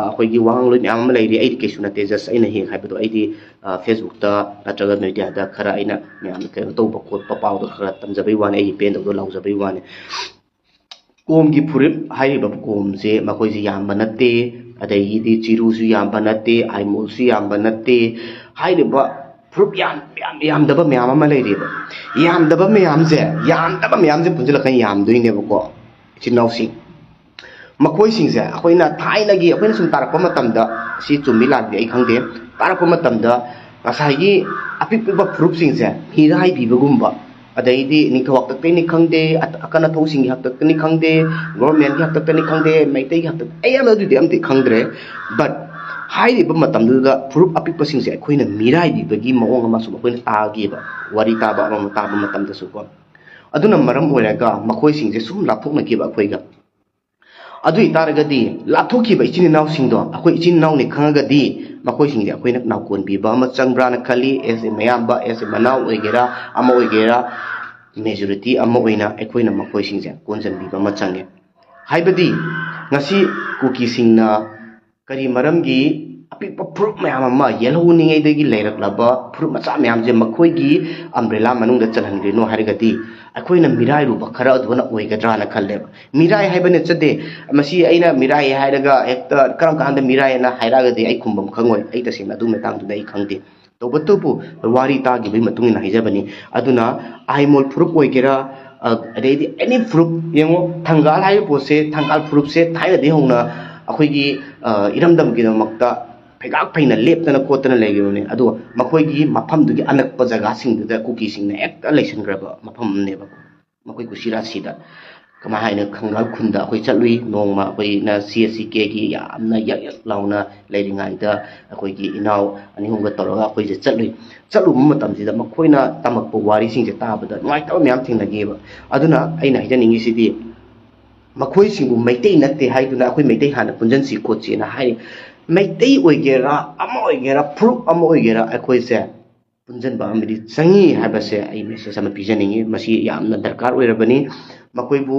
ꯑꯩꯈꯣꯏꯒꯤ ꯋꯥꯉꯥꯡꯂꯣꯏ ꯃꯌꯥꯝ ꯑꯃ ꯂꯩꯔꯤ꯫ ꯑꯩꯗꯤ ꯀꯩꯁꯨ ꯅꯠꯇꯦ, just ꯑꯩꯅ ꯍꯦꯛ ꯍꯥꯏꯕꯗꯣ, ꯑꯩꯗꯤ, ꯑ, ꯐꯦꯁꯕꯨꯛꯇ ꯅꯠꯇ꯭ꯔꯒ ꯃꯦꯗꯤꯌꯥꯗ ꯈꯔ ꯑꯩꯅ ꯃꯌꯥꯝꯅ ꯀꯩꯅꯣ ꯇꯧꯕ ꯈꯣꯠꯄ ꯄꯥꯎꯗꯣ ꯈꯔ ꯇꯝꯖꯕꯩ ꯋꯥꯅꯤ, ꯑꯩꯒꯤ ꯄꯦꯟꯗꯕꯗꯣ ꯂꯥꯎꯖꯕꯩ ꯋꯥꯅꯤ꯫ ꯀꯣꯝꯒꯤ ꯐꯨꯔꯨꯞ ꯍꯥꯏꯔꯤꯕ ꯀꯣꯝꯁꯦ ꯃꯈꯣꯏꯁꯦ ꯌꯥꯝꯕ ꯅꯠꯇꯦ, ꯑꯗꯒꯤꯗꯤ ꯆꯤꯔꯨꯁꯨ ꯌꯥꯝꯕ ꯅꯠꯇꯦ, ꯑꯥꯏꯃꯣꯜꯁꯨ ꯌꯥꯝꯕ ꯅꯠꯇꯦ꯫ ꯍꯥꯏꯔꯤꯕ ꯐꯨꯔꯨꯞ ꯌꯥꯝ, ꯌꯥꯝ, ꯌꯥꯝꯗꯕ ꯃꯌꯥꯝ ꯑꯃ ꯂꯩꯔꯤꯕ꯫ ꯌꯥꯝꯗꯕ ꯃꯌꯥꯝꯁꯦ, ꯌꯥꯝꯗꯕ ꯃꯌꯥꯝꯁꯦ ꯄꯨꯟꯁꯤꯜꯂꯛꯀꯥꯟꯗ ꯌꯥꯝꯗꯣꯏꯅꯦꯕꯀꯣ, ꯏꯆꯤꯟ ꯏꯅꯥꯎꯁꯤꯡ꯫ ꯃꯈꯣꯏꯁꯤꯡꯁꯦ ꯑꯩꯈꯣꯏꯅ ꯊꯥꯏꯅꯒꯤ, ꯑꯩꯈꯣꯏꯅ ꯁꯨꯝ ꯇꯥꯔꯛꯄ ꯃꯇꯝꯗ, ꯁꯤ ꯆꯨꯝꯃꯤ ꯂꯥꯟꯗꯤ ꯑꯩ ꯈꯪꯗꯦ, ꯇꯥꯔꯛꯄ ꯃꯇꯝꯗ ꯉꯁꯥꯏꯒꯤ ꯑꯄꯤꯛ ꯑꯄꯤꯛꯄ ꯐꯨꯔꯨꯞꯁꯤꯡꯁꯦ ꯃꯤꯔꯥꯏꯕꯤꯕꯒꯨꯝꯕ, ꯑꯗꯩꯗꯤ ꯅꯤꯡꯊꯧ ꯍꯥꯛꯇꯛꯇꯩꯅꯤ ꯈꯪꯗꯦ, ꯑꯀꯟ ꯑꯊꯧꯁꯤꯡꯒꯤ ꯍꯥꯛꯇꯛꯇꯅꯤ ꯈꯪꯗꯦ, ꯒꯣꯔꯃꯦꯟꯒꯤ ꯍꯥꯛꯇꯛꯇꯅꯤ ꯈꯪꯗꯦ, ꯃꯩꯇꯩꯒꯤ ꯍꯥꯛꯇꯛ, ꯑꯩ ꯌꯥꯝꯅ ꯑꯗꯨꯗꯤ ꯑꯝꯇ ꯈꯪꯗ꯭ꯔꯦ꯫ But ꯍꯥꯏꯔꯤꯕ ꯃꯇꯝꯗꯨꯗ ꯐꯨꯔꯨꯞ ꯑꯄꯤꯛꯄꯁꯤꯡꯁꯦ ꯑꯩꯈꯣꯏꯅ ꯃꯤꯔꯥꯏꯕꯤꯕꯒꯤ ꯃꯑꯣꯡ ꯑꯃ ꯁꯨꯝ ꯑꯩꯈꯣꯏꯅ ꯇꯥꯈꯤꯕ, ꯋꯥꯔꯤ ꯇꯥꯕ ꯑꯃ ꯇꯥꯕ ꯃꯇꯝꯗꯁꯨꯀꯣ꯫ ꯑꯗꯨꯅ ꯃꯔꯝ ꯑꯣꯏꯔꯒ ꯃꯈꯣꯏꯁꯤꯡꯁꯦ ꯁꯨꯝ ꯂꯥꯞꯊꯣꯛꯅꯈꯤꯕ ꯑꯩꯈꯣꯏꯒ꯫ ꯑꯗꯨ ꯑꯣꯏꯇꯥꯔꯒꯗꯤ ꯂꯥꯞꯊꯣꯛꯈꯤꯕ ꯏꯆꯤꯟ ꯏꯅꯥꯎꯁꯤꯡꯗꯣ ꯑꯩꯈꯣꯏ ꯏꯆꯤꯟ ꯏꯅꯥꯎꯅꯤ ꯈꯪꯉꯒꯗꯤ ꯃꯈꯣꯏꯁꯤꯡꯁꯦ ꯑꯩꯈꯣꯏꯅ ꯅꯥꯎꯀꯣꯟꯕꯤꯕ ꯑꯃ ꯆꯪꯕ꯭ꯔꯥꯅ ꯈꯜꯂꯤ꯫ As a ꯃꯌꯥꯝꯕ, as a ꯃꯅꯥꯎ ꯑꯣꯏꯒꯦꯔꯥ, ꯑꯃ ꯑꯣꯏꯒꯦꯔꯥ, majority ꯑꯃ ꯑꯣꯏꯅ ꯑꯩꯈꯣꯏꯅ ꯃꯈꯣꯏꯁꯤꯡꯁꯦ ꯀꯣꯟꯁꯤꯟꯕꯤꯕ ꯑꯃ ꯆꯪꯉꯦ꯫ ꯍꯥꯏꯕꯗꯤ ꯉꯁꯤ ꯀꯨꯀꯤꯁꯤꯡꯅ ꯀꯔꯤ ꯃꯔꯝꯒꯤ ꯑꯄꯤꯛꯄ ꯐꯨꯔꯨꯞ ꯃꯌꯥꯝ ꯑꯃ ꯌꯦꯜꯍꯧꯅꯤꯡꯉꯩꯗꯒꯤ ꯂꯩꯔꯛꯂꯕ ꯐꯨꯔꯨꯞ ꯃꯆꯥ ꯃꯌꯥꯝꯁꯦ ꯃꯈꯣꯏꯒꯤ ꯑꯝꯕ꯭ꯔꯦꯂꯥ ꯃꯅꯨꯡꯗ ꯆꯜꯍꯟꯈ꯭ꯔꯤꯅꯣ ꯍꯥꯏꯔꯒꯗꯤ, ꯑꯩꯈꯣꯏꯅ ꯃꯤꯔꯥꯏꯔꯨꯕ ꯈꯔ ꯑꯗꯨꯅ ꯑꯣꯏꯒꯗ꯭ꯔꯥꯅ ꯈꯜꯂꯦꯕ꯫ ꯃꯤꯔꯥꯏ ꯍꯥꯏꯕ ꯅꯠꯆꯗꯦ, ꯃꯁꯤ ꯑꯩꯅ ꯃꯤꯔꯥꯏ ꯍꯥꯏꯔꯒ ꯍꯦꯛꯇ ꯀꯔꯝ ꯀꯥꯟꯗ ꯃꯤꯔꯥꯏ ꯍꯥꯏꯅ ꯍꯥꯏꯔꯛꯑꯒꯗꯤ ꯑꯩ ꯈꯨꯝꯕꯝ ꯈꯪꯉꯣꯏ꯫ ꯑꯩ ꯇꯁꯦꯡꯅ ꯑꯗꯨꯒꯤ ꯃꯇꯥꯡꯗꯨꯗ ꯑꯩ ꯈꯪꯗꯦ꯫ ꯇꯧꯕꯇꯕꯨ ꯋꯥꯔꯤ ꯇꯥꯈꯤꯕꯒꯤ ꯃꯇꯨꯡ ꯏꯟꯅ ꯍꯥꯏꯖꯕꯅꯤ꯫ ꯑꯗꯨꯅ ꯑꯥꯏꯃꯣꯜ ꯐꯨꯔꯨꯞ ꯑꯣꯏꯒꯦꯔꯥ, ꯑ, ꯑꯗꯩꯗꯤ ꯑꯦꯅꯤ ꯐꯨꯔꯨꯞ, ꯌꯦꯡꯉꯣ, ꯊꯪꯒꯥꯜ ꯍꯥꯏꯔꯤꯕ ꯄꯣꯠꯁꯦ, ꯊꯪꯒꯥꯜ ꯐꯨꯔꯨꯞꯁꯦ ꯊꯥꯏꯅꯗꯒꯤ ꯍꯧꯅ ꯑꯩꯈꯣꯏꯒꯤ, ꯑ, ꯏꯔꯝꯗꯝꯒꯤꯗꯃꯛꯇ ꯐꯩꯒꯥꯛ ꯐꯩꯅ ꯂꯦꯞꯇꯅ ꯈꯣꯠꯇꯅ ꯂꯩꯈꯤꯕꯅꯦ꯫ ꯑꯗꯨꯒ ꯃꯈꯣꯏꯒꯤ ꯃꯐꯝꯗꯨꯒꯤ ꯑꯅꯛꯄ ꯖꯒꯥꯁꯤꯡꯗꯨꯗ ꯀꯨꯀꯤꯁꯤꯡꯅ ꯍꯦꯛꯇ ꯂꯩꯁꯟꯈ꯭ꯔꯕ ꯃꯐꯝ ꯑꯃꯅꯦꯕ꯫ ꯃꯈꯣꯏ ꯀꯨꯁꯤꯔꯥꯁꯤꯗ ꯀꯃꯥꯏ ꯍꯥꯏꯅ, ꯈꯪꯒꯥꯜ ꯈꯨꯟꯗ ꯑꯩꯈꯣꯏ ꯆꯠꯂꯨꯏ꯫ ꯅꯣꯡꯃ ꯑꯩꯈꯣꯏꯅ ꯁꯤ ꯑꯦꯁ ꯁꯤ ꯀꯦꯒꯤ ꯌꯥꯝꯅ ꯌꯛ ꯌꯛ ꯂꯥꯎꯅ ꯂꯩꯔꯤꯉꯩꯗ ꯑꯩꯈꯣꯏꯒꯤ ꯏꯅꯥꯎ ꯑꯅꯤ ꯑꯍꯨꯝꯒ ꯇꯧꯔꯒ ꯑꯩꯈꯣꯏꯁꯦ ꯆꯠꯂꯨꯏ꯫ ꯆꯠꯂꯨꯕ ꯃꯇꯝꯁꯤꯗ ꯃꯈꯣꯏꯅ ꯇꯝꯃꯛꯄ ꯋꯥꯔꯤꯁꯤꯡꯁꯦ ꯇꯥꯕꯗ ꯅꯨꯡꯉꯥꯏꯇꯕ ꯃꯌꯥꯝ ꯊꯦꯡꯅꯈꯤꯑꯕ꯫ ꯑꯗꯨꯅ ꯑꯩꯅ ꯍꯥꯏꯖꯅꯤꯡꯉꯤꯁꯤꯗꯤ, ꯃꯈꯣꯏꯁꯤꯡꯕꯨ ꯃꯩꯇꯩ ꯅꯠꯇꯦ ꯍꯥꯏꯗꯨꯅ ꯑꯩꯈꯣꯏ ꯃꯩꯇꯩ ꯍꯥꯟꯅ ꯄꯨꯟꯁꯤꯟꯁꯤ ꯈꯣꯠꯁꯤꯅ ꯍꯥꯏꯔꯤ꯫ ꯃꯩꯇꯩ ꯑꯣꯏꯒꯦꯔꯥ, ꯑꯃ ꯑꯣꯏꯒꯦꯔꯥ, ꯐꯨꯔꯨꯞ ꯑꯃ ꯑꯣꯏꯒꯦꯔꯥ, ꯑꯩꯈꯣꯏꯁꯦ ꯄꯨꯟꯁꯤꯟꯕ ꯑꯃꯗꯤ ꯆꯪꯉꯤ ꯍꯥꯏꯕꯁꯦ ꯑꯩ ꯃꯦꯁꯦꯖ ꯑꯃ ꯄꯤꯖꯅꯤꯡꯉꯤ꯫ ꯃꯁꯤ ꯌꯥꯝꯅ ꯗꯔꯀꯥꯔ ꯑꯣꯏꯔꯕꯅꯤ꯫ ꯃꯈꯣꯏꯕꯨ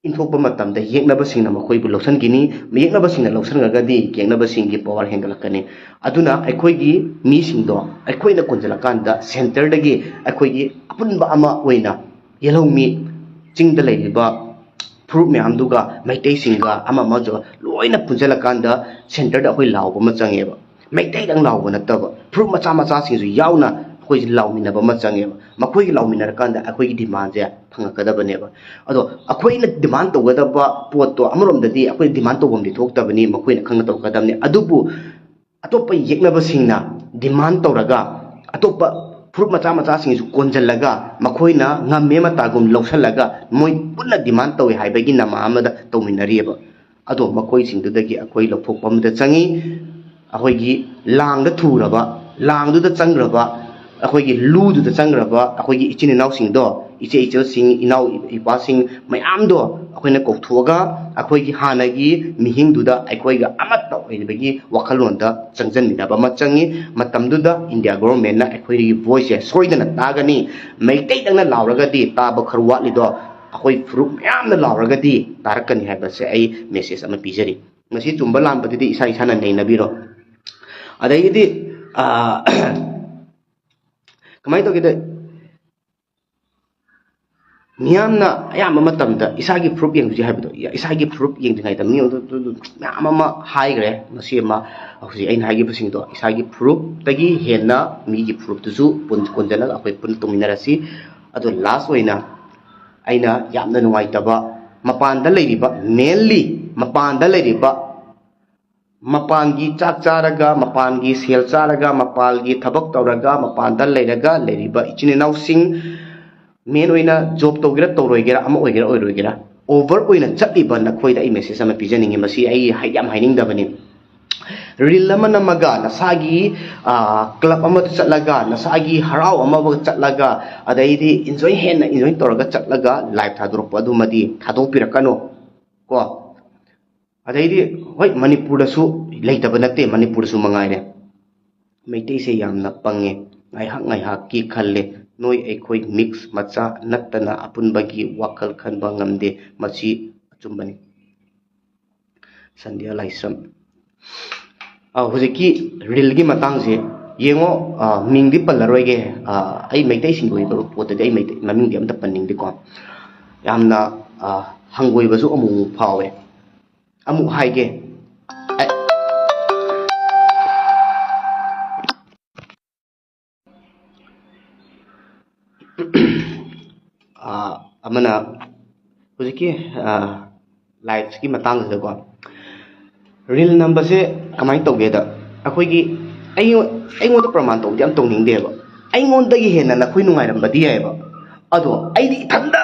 ꯏꯟꯊꯣꯛꯄ ꯃꯇꯝꯗ ꯌꯦꯛꯅꯕꯁꯤꯡꯅ ꯃꯈꯣꯏꯕꯨ ꯂꯧꯁꯤꯟꯈꯤꯅꯤ꯫ ꯌꯦꯛꯅꯕꯁꯤꯡꯅ ꯂꯧꯁꯤꯟꯈ꯭ꯔꯒꯗꯤ ꯌꯦꯛꯅꯕꯁꯤꯡꯒꯤ ꯄꯋꯥꯔ ꯍꯦꯟꯒꯠꯂꯛꯀꯅꯤ꯫ ꯑꯗꯨꯅ ꯑꯩꯈꯣꯏꯒꯤ ꯃꯤꯁꯤꯡꯗꯣ ꯑꯩꯈꯣꯏꯅ ꯀꯣꯟꯁꯤꯜꯂꯀꯥꯟꯗ ꯁꯦꯟꯇꯔꯗꯒꯤ ꯑꯩꯈꯣꯏꯒꯤ ꯑꯄꯨꯟꯕ ꯑꯃ ꯑꯣꯏꯅ ꯌꯦꯜꯍꯧꯃꯤ ꯆꯤꯡꯗ ꯂꯩꯔꯤꯕ ꯐꯨꯔꯨꯞ ꯃꯌꯥꯝꯗꯨꯒ, ꯃꯩꯇꯩꯁꯤꯡꯒ, ꯑꯃ ꯑꯃꯁꯨ ꯂꯣꯏꯅ ꯄꯨꯟꯁꯤꯜꯂꯀꯥꯟꯗ ꯁꯦꯟꯇꯔꯗ ꯑꯩꯈꯣꯏ ꯂꯥꯎꯕ ꯑꯃ ꯆꯪꯉꯦꯕ꯫ ꯃꯩꯇꯩꯗꯪ ꯂꯥꯎꯕ ꯅꯠꯇꯕ, ꯐꯨꯔꯨꯞ ꯃꯆꯥ ꯃꯆꯥꯁꯤꯡꯁꯨ ꯌꯥꯎꯅ ꯑꯩꯈꯣꯏꯁꯦ ꯂꯥꯎꯃꯤꯟꯅꯕ ꯑꯃ ꯆꯪꯉꯦꯕ꯫ ꯃꯈꯣꯏꯒꯤ ꯂꯥꯎꯃꯤꯟꯅꯔꯀꯥꯟꯗ ꯑꯩꯈꯣꯏꯒꯤ ꯗꯤꯃꯥꯟꯁꯦ ꯐꯪꯉꯛꯀꯗꯕꯅꯦꯕ꯫ ꯑꯗꯣ ꯑꯩꯈꯣꯏꯅ ꯗꯤꯃꯥꯟ ꯇꯧꯒꯗꯕ ꯄꯣꯠꯇꯣ ꯑꯃꯔꯣꯝꯗꯗꯤ ꯑꯩꯈꯣꯏ ꯗꯤꯃꯥꯟ ꯇꯧꯐꯝꯗꯤ ꯊꯣꯛꯇꯕꯅꯤ, ꯃꯈꯣꯏꯅ ꯈꯪꯅ ꯇꯧꯒꯗꯕꯅꯤ꯫ ꯑꯗꯨꯕꯨ ꯑꯇꯣꯞꯄ ꯌꯦꯛꯅꯕꯁꯤꯡꯅ ꯗꯤꯃꯥꯟ ꯇꯧꯔꯒ, ꯑꯇꯣꯞꯄ ꯐꯨꯔꯨꯞ ꯃꯆꯥ ꯃꯆꯥꯁꯤꯡꯁꯨ ꯀꯣꯟꯁꯤꯜꯂꯒ, ꯃꯈꯣꯏꯅ ꯉꯝꯃꯦ ꯃꯇꯥꯒꯨꯝ ꯂꯧꯁꯤꯜꯂꯒ, ꯃꯣꯏ ꯄꯨꯟꯅ ꯗꯤꯃꯥꯟ ꯇꯧꯏ ꯍꯥꯏꯕꯒꯤ ꯅꯃꯥ ꯑꯃꯗ ꯇꯧꯃꯤꯟꯅꯔꯤꯑꯕ꯫ ꯑꯗꯣ ꯃꯈꯣꯏꯁꯤꯡꯗꯨꯗꯒꯤ ꯑꯩꯈꯣꯏ ꯂꯧꯊꯣꯛꯄ ꯑꯃꯗ ꯆꯪꯉꯤ꯫ ꯑꯩꯈꯣꯏꯒꯤ ꯂꯥꯡꯗ ꯊꯨꯔꯕ, ꯂꯥꯡꯗꯨꯗ ꯆꯪꯈ꯭ꯔꯕ, ꯑꯩꯈꯣꯏꯒꯤ ꯂꯨꯗꯨꯗ ꯆꯪꯈ꯭ꯔꯕ ꯑꯩꯈꯣꯏꯒꯤ ꯏꯆꯤꯟ ꯏꯅꯥꯎꯁꯤꯡꯗꯣ, ꯏꯆꯦ ꯏꯆꯜꯁꯤꯡ, ꯏꯅꯥꯎ ꯏꯄꯥꯁꯤꯡ ꯃꯌꯥꯝꯗꯣ ꯑꯩꯈꯣꯏꯅ ꯀꯧꯊꯣꯛꯑꯒ, ꯑꯩꯈꯣꯏꯒꯤ ꯍꯥꯟꯅꯒꯤ ꯃꯤꯍꯤꯡꯗꯨꯗ ꯑꯩꯈꯣꯏꯒ ꯑꯃꯠꯇ ꯑꯣꯏꯕꯒꯤ ꯋꯥꯈꯜꯂꯣꯟꯗ ꯆꯪꯁꯤꯟꯃꯤꯟꯅꯕ ꯑꯃ ꯆꯪꯉꯤ꯫ ꯃꯇꯝꯗꯨꯗ ꯏꯟꯗꯤꯌꯥ ꯒꯣꯚꯔꯟꯃꯦꯟꯠꯅ ꯑꯩꯈꯣꯏꯒꯤ ꯚꯣꯏꯁꯁꯦ ꯁꯣꯏꯗꯅ ꯇꯥꯒꯅꯤ꯫ ꯃꯩꯇꯩꯗꯪꯅ ꯂꯥꯎꯔꯒꯗꯤ ꯇꯥꯕ ꯈꯔ ꯋꯥꯠꯂꯤꯗꯣ, ꯑꯩꯈꯣꯏ ꯐꯨꯔꯨꯞ ꯃꯌꯥꯝꯅ ꯂꯥꯎꯔꯒꯗꯤ ꯇꯥꯔꯛꯀꯅꯤ ꯍꯥꯏꯕꯁꯦ ꯑꯩ ꯃꯦꯁꯦꯖ ꯑꯃ ꯄꯤꯖꯔꯤ꯫ ꯃꯁꯤ ꯆꯨꯝꯕ ꯂꯥꯟꯕꯗꯨꯗꯤ ꯏꯁꯥ ꯏꯁꯥꯅ ꯅꯩꯅꯕꯤꯔꯣ꯫ ꯑꯗꯒꯤꯗꯤ, ꯑꯥ, ꯀꯃꯥꯏꯅ ꯇꯧꯒꯦꯗ, ꯃꯤꯌꯥꯝꯅ ꯑꯌꯥꯝꯕ ꯃꯇꯝꯗ ꯏꯁꯥꯒꯤ ꯐꯨꯔꯨꯞ ꯌꯦꯡꯗ꯭ꯔꯤ ꯍꯥꯏꯕꯗꯣ, ꯏꯁꯥꯒꯤ ꯐꯨꯔꯨꯞ ꯌꯦꯡꯗ꯭ꯔꯤꯉꯩꯗ ꯃꯤ ꯑꯗꯨ, ꯑꯗꯨ, ꯑꯗꯨ ꯃꯌꯥꯝ ꯑꯃ ꯍꯥꯏꯈ꯭ꯔꯦ꯫ ꯃꯁꯤ ꯑꯃ ꯍꯧꯖꯤꯛ ꯑꯩꯅ ꯍꯥꯏꯈꯤꯕꯁꯤꯡꯗꯣ, ꯏꯁꯥꯒꯤ ꯐꯨꯔꯨꯞꯇꯒꯤ ꯍꯦꯟꯅ ꯃꯤꯒꯤ ꯐꯨꯔꯨꯞꯇꯨꯁꯨ ꯄꯨꯟ-, ꯀꯣꯟꯁꯤꯜꯂꯒ ꯑꯩꯈꯣꯏ ꯄꯨꯟꯅ ꯇꯧꯃꯤꯟꯅꯔꯁꯤ꯫ ꯑꯗꯣ ꯂꯥꯁ ꯑꯣꯏꯅ ꯑꯩꯅ ꯌꯥꯝꯅ ꯅꯨꯡꯉꯥꯏꯇꯕ, ꯃꯄꯥꯟꯗ ꯂꯩꯔꯤꯕ, ꯃꯦꯟꯂꯤ ꯃꯄꯥꯟꯗ ꯂꯩꯔꯤꯕ ꯃꯄꯥꯟꯒꯤ ꯆꯥꯛ ꯆꯥꯔꯒ, ꯃꯄꯥꯟꯒꯤ ꯁꯦꯜ ꯆꯥꯔꯒ, ꯃꯄꯥꯟꯒꯤ ꯊꯕꯛ ꯇꯧꯔꯒ, ꯃꯄꯥꯟꯗ ꯂꯩꯔꯒ ꯂꯩꯔꯤꯕ ꯏꯆꯤꯟ ꯏꯅꯥꯎꯁꯤꯡ, ꯃꯦꯟ ꯑꯣꯏꯅ ꯖꯣꯕ ꯇꯧꯒꯦꯔꯥ ꯇꯧꯔꯣꯏꯒꯦꯔꯥ, ꯑꯃ ꯑꯣꯏꯒꯦꯔꯥ ꯑꯣꯏꯔꯣꯏꯒꯦꯔꯥ, ꯑꯣꯚꯔ ꯑꯣꯏꯅ ꯆꯠꯂꯤꯕ ꯅꯈꯣꯏꯗ ꯑꯩ ꯃꯦꯁꯦꯖ ꯑꯃ ꯄꯤꯖꯅꯤꯡꯉꯤ꯫ ꯃꯁꯤ ꯑꯩ ꯍꯥꯏ-, ꯌꯥꯝ ꯍꯥꯏꯅꯤꯡꯗꯕꯅꯤ꯫ ꯔꯤꯜ ꯑꯃ ꯅꯝꯃꯒ ꯅꯁꯥꯒꯤ, ꯑ, ꯀ꯭ꯂꯕ ꯑꯃꯗ ꯆꯠꯂꯒ ꯅꯁꯥꯒꯤ ꯍꯔꯥꯎ ꯑꯃꯕꯨ ꯆꯠꯂꯒ, ꯑꯗꯩꯗꯤ ꯏꯟꯖꯣꯏ, ꯍꯦꯟꯅ ꯏꯟꯖꯣꯏ ꯇꯧꯔꯒ ꯆꯠꯂꯒ ꯂꯥꯏꯐ ꯊꯥꯗꯣꯔꯛꯄ ꯑꯗꯨꯃꯗꯤ ꯊꯥꯗꯣꯛꯄꯤꯔꯛꯀꯅꯨ ꯀꯣ꯫ ꯑꯗꯩꯗꯤ ꯍꯣꯏ, ꯃꯅꯤꯄꯨꯔꯗꯁꯨ ꯂꯩꯇꯕ ꯅꯠꯇꯦ, ꯃꯅꯤꯄꯨꯔꯗꯁꯨ ꯃꯉꯥꯏꯔꯦ꯫ ꯃꯩꯇꯩꯁꯦ ꯌꯥꯝꯅ ꯄꯪꯉꯦ꯫ ꯉꯥꯏꯍꯥꯛ ꯉꯥꯏꯍꯥꯛꯀꯤ ꯈꯜꯂꯦ꯫ ꯅꯣꯏ ꯑꯩꯈꯣꯏ ꯃꯤꯛꯁ ꯃꯆꯥ ꯅꯠꯇꯅ ꯑꯄꯨꯟꯕꯒꯤ ꯋꯥꯈꯜ ꯈꯟꯕ ꯉꯝꯗꯦ꯫ ꯃꯁꯤ ꯑꯆꯨꯝꯕꯅꯤ꯫ ꯁꯟꯙ꯭ꯌꯥ ꯂꯥꯏꯁ꯭ꯔꯝ꯫ ꯑ, ꯍꯧꯖꯤꯛꯀꯤ ꯔꯤꯜꯒꯤ ꯃꯇꯥꯡꯁꯦ ꯌꯦꯡꯉꯣ, ꯑ, ꯃꯤꯡꯗꯤ ꯄꯜꯂꯔꯣꯏꯒꯦ꯫ ꯑ, ꯑꯩ ꯃꯩꯇꯩꯁꯤꯡꯒꯤ ꯑꯣꯏꯕ ꯄꯣꯠꯇꯗꯤ ꯑꯩ ꯃꯩꯇꯩ ꯃꯃꯤꯡꯗꯤ ꯑꯝꯇ ꯄꯟꯅꯤꯡꯗꯦꯀꯣ꯫ ꯌꯥꯝꯅ, ꯑ, ꯍꯪꯒꯣꯏꯕꯁꯨ ꯑꯃꯨꯛ ꯑꯃꯨꯛ ꯐꯥꯎꯋꯦ꯫ ꯑꯃꯨꯛ ꯍꯥꯏꯒꯦ꯫ ꯑ, ꯑꯃꯅ ꯍꯧꯖꯤꯛꯀꯤ, ꯑ, ꯂꯥꯏꯐꯁꯤꯒꯤ ꯃꯇꯥꯡꯁꯤꯗꯀꯣ, ꯔꯤꯜ ꯅꯝꯕꯁꯦ ꯀꯃꯥꯏꯅ ꯇꯧꯒꯦꯗ, ꯑꯩꯈꯣꯏꯒꯤ ꯑꯩꯉꯣꯟ-, ꯑꯩꯉꯣꯟꯗ ꯄ꯭ꯔꯃꯥꯟ ꯇꯧꯕꯗꯤ ꯌꯥꯝ ꯇꯧꯅꯤꯡꯗꯦꯕ꯫ ꯑꯩꯉꯣꯟꯗꯒꯤ ꯍꯦꯟꯅ ꯅꯈꯣꯏ ꯅꯨꯡꯉꯥꯏꯔꯝꯕꯗꯤ ꯌꯥꯏꯑꯕ꯫ ꯑꯗꯣ ꯑꯩꯗꯤ ꯏꯊꯟꯗ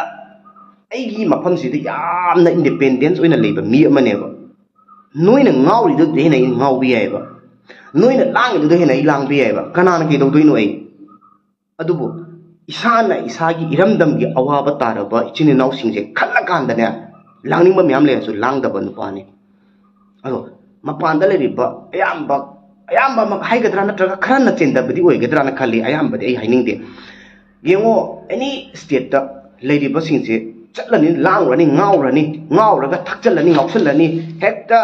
ꯑꯩꯒꯤ ꯃꯐꯝꯁꯤꯗ ꯌꯥꯝꯅ ꯏꯟꯗꯤꯄꯦꯟꯗꯦꯟꯁ ꯑꯣꯏꯅ ꯂꯩꯕ ꯃꯤ ꯑꯃꯅꯦꯕ꯫ ꯅꯣꯏꯅ ꯉꯥꯎꯔꯤꯗꯨꯗ ꯍꯦꯟꯅ ꯑꯩ ꯉꯥꯎꯕ ꯌꯥꯏꯑꯕ꯫ ꯅꯣꯏꯅ ꯂꯥꯡꯉꯤꯗꯨꯗ ꯍꯦꯟꯅ ꯑꯩ ꯂꯥꯡꯕ ꯌꯥꯏꯑꯕ꯫ ꯀꯅꯥꯅ ꯀꯩꯗꯧꯗꯣꯏꯅꯣ ꯑꯩ? ꯑꯗꯨꯕꯨ ꯏꯁꯥꯅ ꯏꯁꯥꯒꯤ ꯏꯔꯝꯗꯝꯒꯤ ꯑꯋꯥꯕ ꯇꯥꯔꯕ ꯏꯆꯤꯟ ꯏꯅꯥꯎꯁꯤꯡꯁꯦ ꯈꯜꯂꯀꯥꯟꯗꯅꯦ, ꯂꯥꯡꯅꯤꯡꯕ ꯃꯌꯥꯝ ꯂꯩꯔꯁꯨ ꯂꯥꯡꯗꯕ ꯅꯨꯄꯥꯅꯤ꯫ ꯑꯗꯣ ꯃꯄꯥꯟꯗ ꯂꯩꯔꯤꯕ ꯑꯌꯥꯝꯕ, ꯑꯌꯥꯝꯕꯃꯛ ꯍꯥꯏꯒꯗ꯭ꯔꯥ ꯅꯠꯇ꯭ꯔꯒ ꯈꯔꯅ ꯆꯦꯟꯗꯕꯗꯤ ꯑꯣꯏꯒꯗ꯭ꯔꯥꯅ ꯈꯜꯂꯤ, ꯑꯌꯥꯝꯕꯗꯤ ꯑꯩ ꯍꯥꯏꯅꯤꯡꯗꯦ꯫ ꯌꯦꯡꯉꯣ, ꯑꯦꯅꯤ ꯁ꯭ꯇꯦꯠꯇ ꯂꯩꯔꯤꯕꯁꯤꯡꯁꯦ ꯆꯠꯂꯅꯤ, ꯂꯥꯡꯉꯨꯔꯅꯤ, ꯉꯥꯎꯔꯅꯤ, ꯉꯥꯎꯔꯒ ꯊꯛꯆꯜꯂꯅꯤ, ꯉꯥꯎꯁꯜꯂꯅꯤ, ꯍꯦꯛꯇ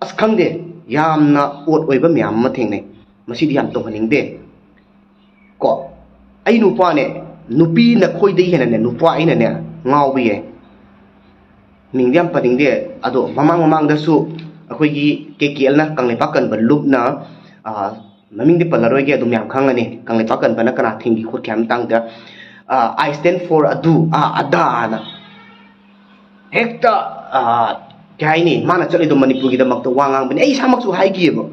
ꯑꯁ ꯈꯪꯗꯦ, ꯌꯥꯝꯅ ꯑꯣꯠ ꯑꯣꯏꯕ ꯃꯌꯥꯝ ꯑꯃ ꯊꯦꯡꯅꯩ꯫ ꯃꯁꯤꯗꯤ ꯌꯥꯝ ꯇꯧꯍꯟꯅꯤꯡꯗꯦ ꯀꯣ꯫ ꯑꯩ ꯅꯨꯄꯥꯅꯦ, ꯅꯨꯄꯤ ꯅꯈꯣꯏꯗꯒꯤ ꯍꯦꯟꯅꯅꯦ ꯅꯨꯄꯥ ꯑꯩꯅꯅꯦ ꯉꯥꯎꯕ ꯌꯥꯏ꯫ ꯃꯤꯡꯗꯤ ꯌꯥꯝ ꯄꯟꯅꯤꯡꯗꯦ, ꯑꯗꯣ ꯃꯃꯥꯡ ꯃꯃꯥꯡꯗꯁꯨ ꯑꯩꯈꯣꯏꯒꯤ ꯀꯦ ꯀꯦ ꯑꯦꯜꯅ ꯀꯪꯂꯩꯄꯥꯛ ꯀꯟꯕ ꯂꯨꯞꯅ, ꯑ, ꯃꯃꯤꯡꯗꯤ ꯄꯜꯂꯔꯣꯏꯒꯦ, ꯑꯗꯨꯝ ꯌꯥꯝ ꯈꯪꯉꯅꯤ꯫ ꯀꯪꯂꯩꯄꯥꯛ ꯀꯟꯕꯅ ꯀꯅꯥ ꯊꯤꯡꯈꯤ ꯈꯣꯠꯈꯤ ꯍꯥꯏꯕ ꯃꯇꯥꯡꯗ, ꯑ, "I stand for ꯑꯗꯨ, ꯑ, ꯑꯗꯥ" ꯍꯥꯏꯅ ꯍꯦꯛꯇ, ꯑ, ꯀꯩ ꯍꯥꯏꯅꯤ, ꯃꯥꯅ ꯆꯠꯂꯤꯗꯣ ꯃꯅꯤꯄꯨꯔꯒꯤꯗꯃꯛꯇ ꯋꯥ ꯉꯥꯡꯕꯅꯤ꯫ ꯑꯩ ꯏꯁꯥꯃꯛꯁꯨ ꯍꯥꯏꯈꯤꯑꯕ,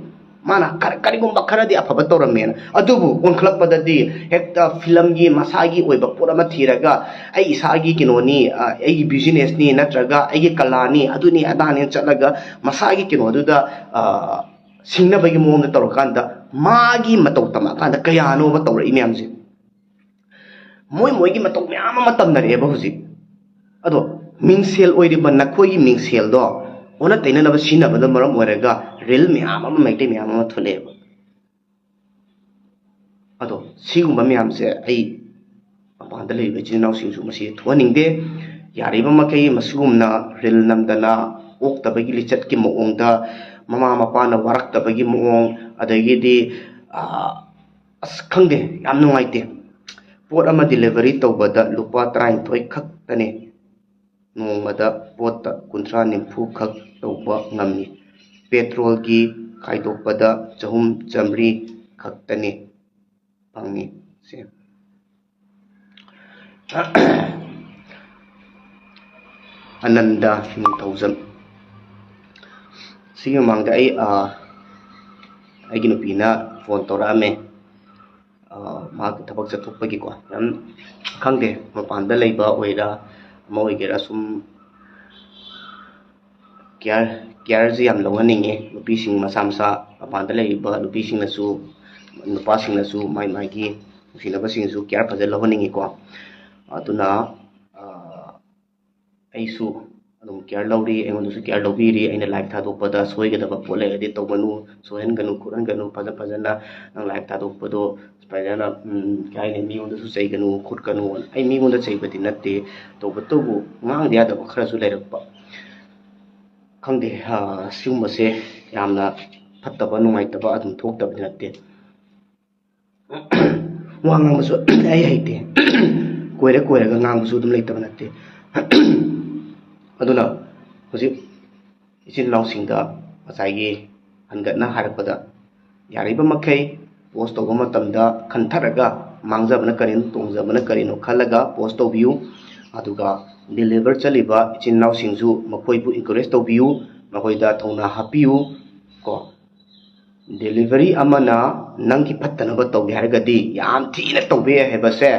ꯃꯥꯅ ꯀꯔꯤꯒꯨꯝꯕ ꯈꯔꯗꯤ ꯑꯐꯕ ꯇꯧꯔꯝꯃꯦꯅ꯫ ꯑꯗꯨꯕꯨ ꯑꯣꯟꯈꯠꯂꯛꯄꯗꯗꯤ ꯍꯦꯛꯇ ꯐꯤꯂꯝꯒꯤ ꯃꯁꯥꯒꯤ ꯑꯣꯏꯕ ꯄꯣꯠ ꯑꯃ ꯊꯤꯔꯒ, ꯑꯩ ꯏꯁꯥꯒꯤ ꯀꯩꯅꯣꯅꯤ, ꯑꯩꯒꯤ ꯕꯤꯖꯤꯅꯦꯁꯅꯤ, ꯅꯠꯇ꯭ꯔꯒ ꯑꯩꯒꯤ ꯀꯂꯥꯅꯤ, ꯑꯗꯨꯅꯤ ꯑꯗꯥꯅꯦꯅ ꯆꯠꯂꯒ ꯃꯁꯥꯒꯤ ꯀꯩꯅꯣꯗꯨꯗ ꯁꯤꯡꯅꯕꯒꯤ ꯃꯑꯣꯡꯗ ꯇꯧꯔꯀꯥꯟꯗ, ꯃꯥꯒꯤ ꯃꯇꯧ ꯇꯝꯃꯛꯑꯀꯥꯟꯗ ꯀꯌꯥꯅꯣꯕ ꯇꯧꯔꯛꯏ ꯃꯌꯥꯝꯁꯦ꯫ ꯃꯣꯏ ꯃꯣꯏꯒꯤ ꯃꯇꯧ ꯃꯌꯥꯝ ꯑꯃ ꯇꯝꯅꯔꯛꯑꯦꯕ ꯍꯧꯖꯤꯛ꯫ ꯑꯗꯣ ꯃꯤꯡꯁꯦꯜ ꯑꯣꯏꯔꯤꯕ ꯅꯈꯣꯏꯒꯤ ꯃꯤꯡꯁꯦꯜꯗꯣ ꯑꯣꯟꯅ ꯇꯩꯅꯅꯕ ꯁꯤꯖꯤꯟꯅꯕꯅ ꯃꯔꯝ ꯑꯣꯏꯔꯒ ꯔꯤꯜ ꯃꯌꯥꯝ ꯑꯃ, ꯃꯩꯇꯩ ꯃꯌꯥꯝ ꯑꯃ ꯊꯣꯛꯂꯛꯑꯦꯕ꯫ ꯑꯗꯣ ꯁꯤꯒꯨꯝꯕ ꯃꯌꯥꯝꯁꯦ ꯑꯩ ꯃꯄꯥꯟꯗ ꯂꯩꯔꯤꯕ ꯏꯆꯤꯜ ꯏꯅꯥꯎꯁꯤꯡꯁꯨ ꯃꯁꯤ ꯊꯣꯛꯍꯟꯅꯤꯡꯗꯦ꯫ ꯌꯥꯔꯤꯕ ꯃꯈꯩ ꯃꯁꯤꯒꯨꯝꯅ ꯔꯤꯜ ꯅꯝꯗꯅ ꯑꯣꯛꯇꯕꯒꯤ ꯂꯤꯆꯠꯀꯤ ꯃꯑꯣꯡꯗ, ꯃꯃꯥ ꯃꯄꯥꯅ ꯋꯥꯔꯛꯇꯕꯒꯤ ꯃꯑꯣꯡ, ꯑꯗꯒꯤꯗꯤ ꯑꯁ, ꯈꯪꯗꯦ, ꯌꯥꯝ ꯅꯨꯡꯉꯥꯏꯇꯦ꯫ ꯄꯣꯠ ꯑꯃ ꯗꯤꯂꯤꯚꯔꯤ ꯇꯧꯕꯗ ꯂꯨꯄꯥ ꯇꯔꯥꯅꯤꯊꯣꯏ ꯈꯛꯇꯅꯦ꯫ ꯅꯣꯡꯃꯗ ꯄꯣꯠꯇ ꯀꯨꯟꯊ꯭ꯔꯥ ꯅꯤꯐꯨ ꯈꯛ ꯇꯧꯕ ꯉꯝꯃꯤ꯫ ꯄꯦꯇ꯭ꯔꯣꯜꯒꯤ ꯈꯥꯏꯗꯣꯛꯄꯗ ꯆꯍꯨꯝ ꯆꯥꯝꯃꯔꯤ ꯈꯛꯇꯅꯤ ꯐꯪꯉꯤ꯫ ꯁꯦ꯫ ꯑꯅꯟꯗ ꯅꯤꯡꯊꯧꯖꯝ꯫ ꯁꯤꯒꯤ ꯃꯃꯥꯡꯗ ꯑꯩ, ꯑꯥ, ꯑꯩꯒꯤ ꯅꯨꯄꯤꯅ ꯐꯣꯟ ꯇꯧꯔꯛꯑꯝꯃꯦ꯫ ꯑꯥ, ꯃꯥꯒꯤ ꯊꯕꯛ ꯆꯠꯊꯣꯛꯄꯒꯤꯀꯣ꯫ ꯌꯥꯝ ꯈꯪꯗꯦ, ꯃꯄꯥꯟꯗ ꯂꯩꯕ ꯑꯣꯏꯔ ꯑꯃ ꯑꯣꯏꯒꯦꯔꯥ, ꯁꯨꯝ ꯀꯤꯌꯔ, ꯀꯤꯌꯔꯁꯤ ꯌꯥꯝ ꯂꯧꯍꯟꯅꯤꯡꯉꯤ꯫ ꯅꯨꯄꯤꯁꯤꯡ ꯃꯁꯥ ꯃꯁꯥ ꯃꯄꯥꯟꯗ ꯂꯩꯔꯤꯕ ꯅꯨꯄꯤꯁꯤꯡꯅꯁꯨ, ꯅꯨꯄꯥꯁꯤꯡꯅꯁꯨ ꯃꯥꯏ ꯃꯥꯏꯒꯤ ꯅꯨꯡꯁꯤꯅꯕꯁꯤꯡꯅꯁꯨ ꯀꯤꯌꯔ ꯐꯖꯅ ꯂꯧꯍꯟꯅꯤꯡꯉꯤꯀꯣ꯫ ꯑꯗꯨꯅ, ꯑꯥ, ꯑꯩꯁꯨ ꯑꯗꯨꯝ ꯀꯤꯌꯔ ꯂꯧꯔꯤ, ꯑꯩꯉꯣꯟꯗꯁꯨ ꯀꯤꯌꯔ ꯂꯧꯕꯤꯔꯤ꯫ ꯑꯩꯅ ꯂꯥꯏꯐ ꯊꯥꯗꯣꯛꯄꯗ ꯁꯣꯏꯒꯗꯕ ꯄꯣꯠ ꯂꯩꯔꯗꯤ ꯇꯧꯒꯅꯨ, ꯁꯣꯏꯍꯟꯒꯅꯨ, ꯈꯣꯠꯍꯟꯒꯅꯨ, ꯐꯖ ꯐꯖꯅ ꯅꯪ ꯂꯥꯏꯐ ꯊꯥꯗꯣꯛꯄꯗꯣ ꯐꯖꯅ, ꯎꯝ, ꯀꯩ ꯍꯥꯏꯅꯤ, ꯃꯤꯉꯣꯟꯗꯁꯨ ꯆꯩꯒꯅꯨ, ꯈꯣꯠꯀꯅꯨ꯫ ꯑꯩ ꯃꯤꯉꯣꯟꯗ ꯆꯩꯕꯗꯤ ꯅꯠꯇꯦ, ꯇꯧꯕꯇꯕꯨ ꯉꯥꯡꯗ ꯌꯥꯗꯕ ꯈꯔꯁꯨ ꯂꯩꯔꯛꯄ꯫ ꯈꯪꯗꯦ, ꯑꯥ, ꯁꯤꯒꯨꯝꯕꯁꯦ ꯌꯥꯝꯅ ꯐꯠꯇꯕ, ꯅꯨꯡꯉꯥꯏꯇꯕ ꯑꯗꯨꯝ ꯊꯣꯛꯇꯕꯗꯤ ꯅꯠꯇꯦ꯫ ꯋꯥ ꯉꯥꯡꯕꯁꯨ ꯑꯩ ꯍꯩꯇꯦ꯫ ꯀꯣꯏꯔ ꯀꯣꯏꯔꯒ ꯉꯥꯡꯕꯁꯨ ꯑꯗꯨꯝ ꯂꯩꯇꯕ ꯅꯠꯇꯦ꯫ ꯑꯗꯨꯅ ꯍꯧꯖꯤꯛ ꯏꯆꯤꯜ ꯏꯅꯥꯎꯁꯤꯡꯗ ꯉꯁꯥꯏꯒꯤ ꯍꯟꯒꯠꯅ ꯍꯥꯏꯔꯛꯄꯗ, ꯌꯥꯔꯤꯕ ꯃꯈꯩ ꯄꯣꯁ ꯇꯧꯕ ꯃꯇꯝꯗ ꯈꯟꯊꯔꯒ ꯃꯥꯡꯖꯕꯅ ꯀꯔꯤꯅꯣ, ꯇꯣꯡꯖꯕꯅ ꯀꯔꯤꯅꯣ ꯈꯜꯂꯒ ꯄꯣꯁ ꯇꯧꯕꯤꯌꯨ꯫ ꯑꯗꯨꯒ deliver ꯆꯠꯂꯤꯕ ꯏꯆꯤꯟ ꯏꯅꯥꯎꯁꯤꯡꯁꯨ ꯃꯈꯣꯏꯕꯨ encourage ꯇꯧꯕꯤꯌꯨ, ꯃꯈꯣꯏꯗ ꯊꯧꯅꯥ ꯍꯥꯞꯄꯤꯌꯨ꯫ ꯀꯣ, delivery ꯑꯃꯅ ꯅꯪꯒꯤ ꯐꯠꯇꯅꯕ ꯇꯧꯒꯦ ꯍꯥꯏꯔꯒꯗꯤ ꯌꯥꯝ ꯊꯤꯅ ꯇꯧꯕ ꯌꯥꯏ ꯍꯥꯏꯕꯁꯦ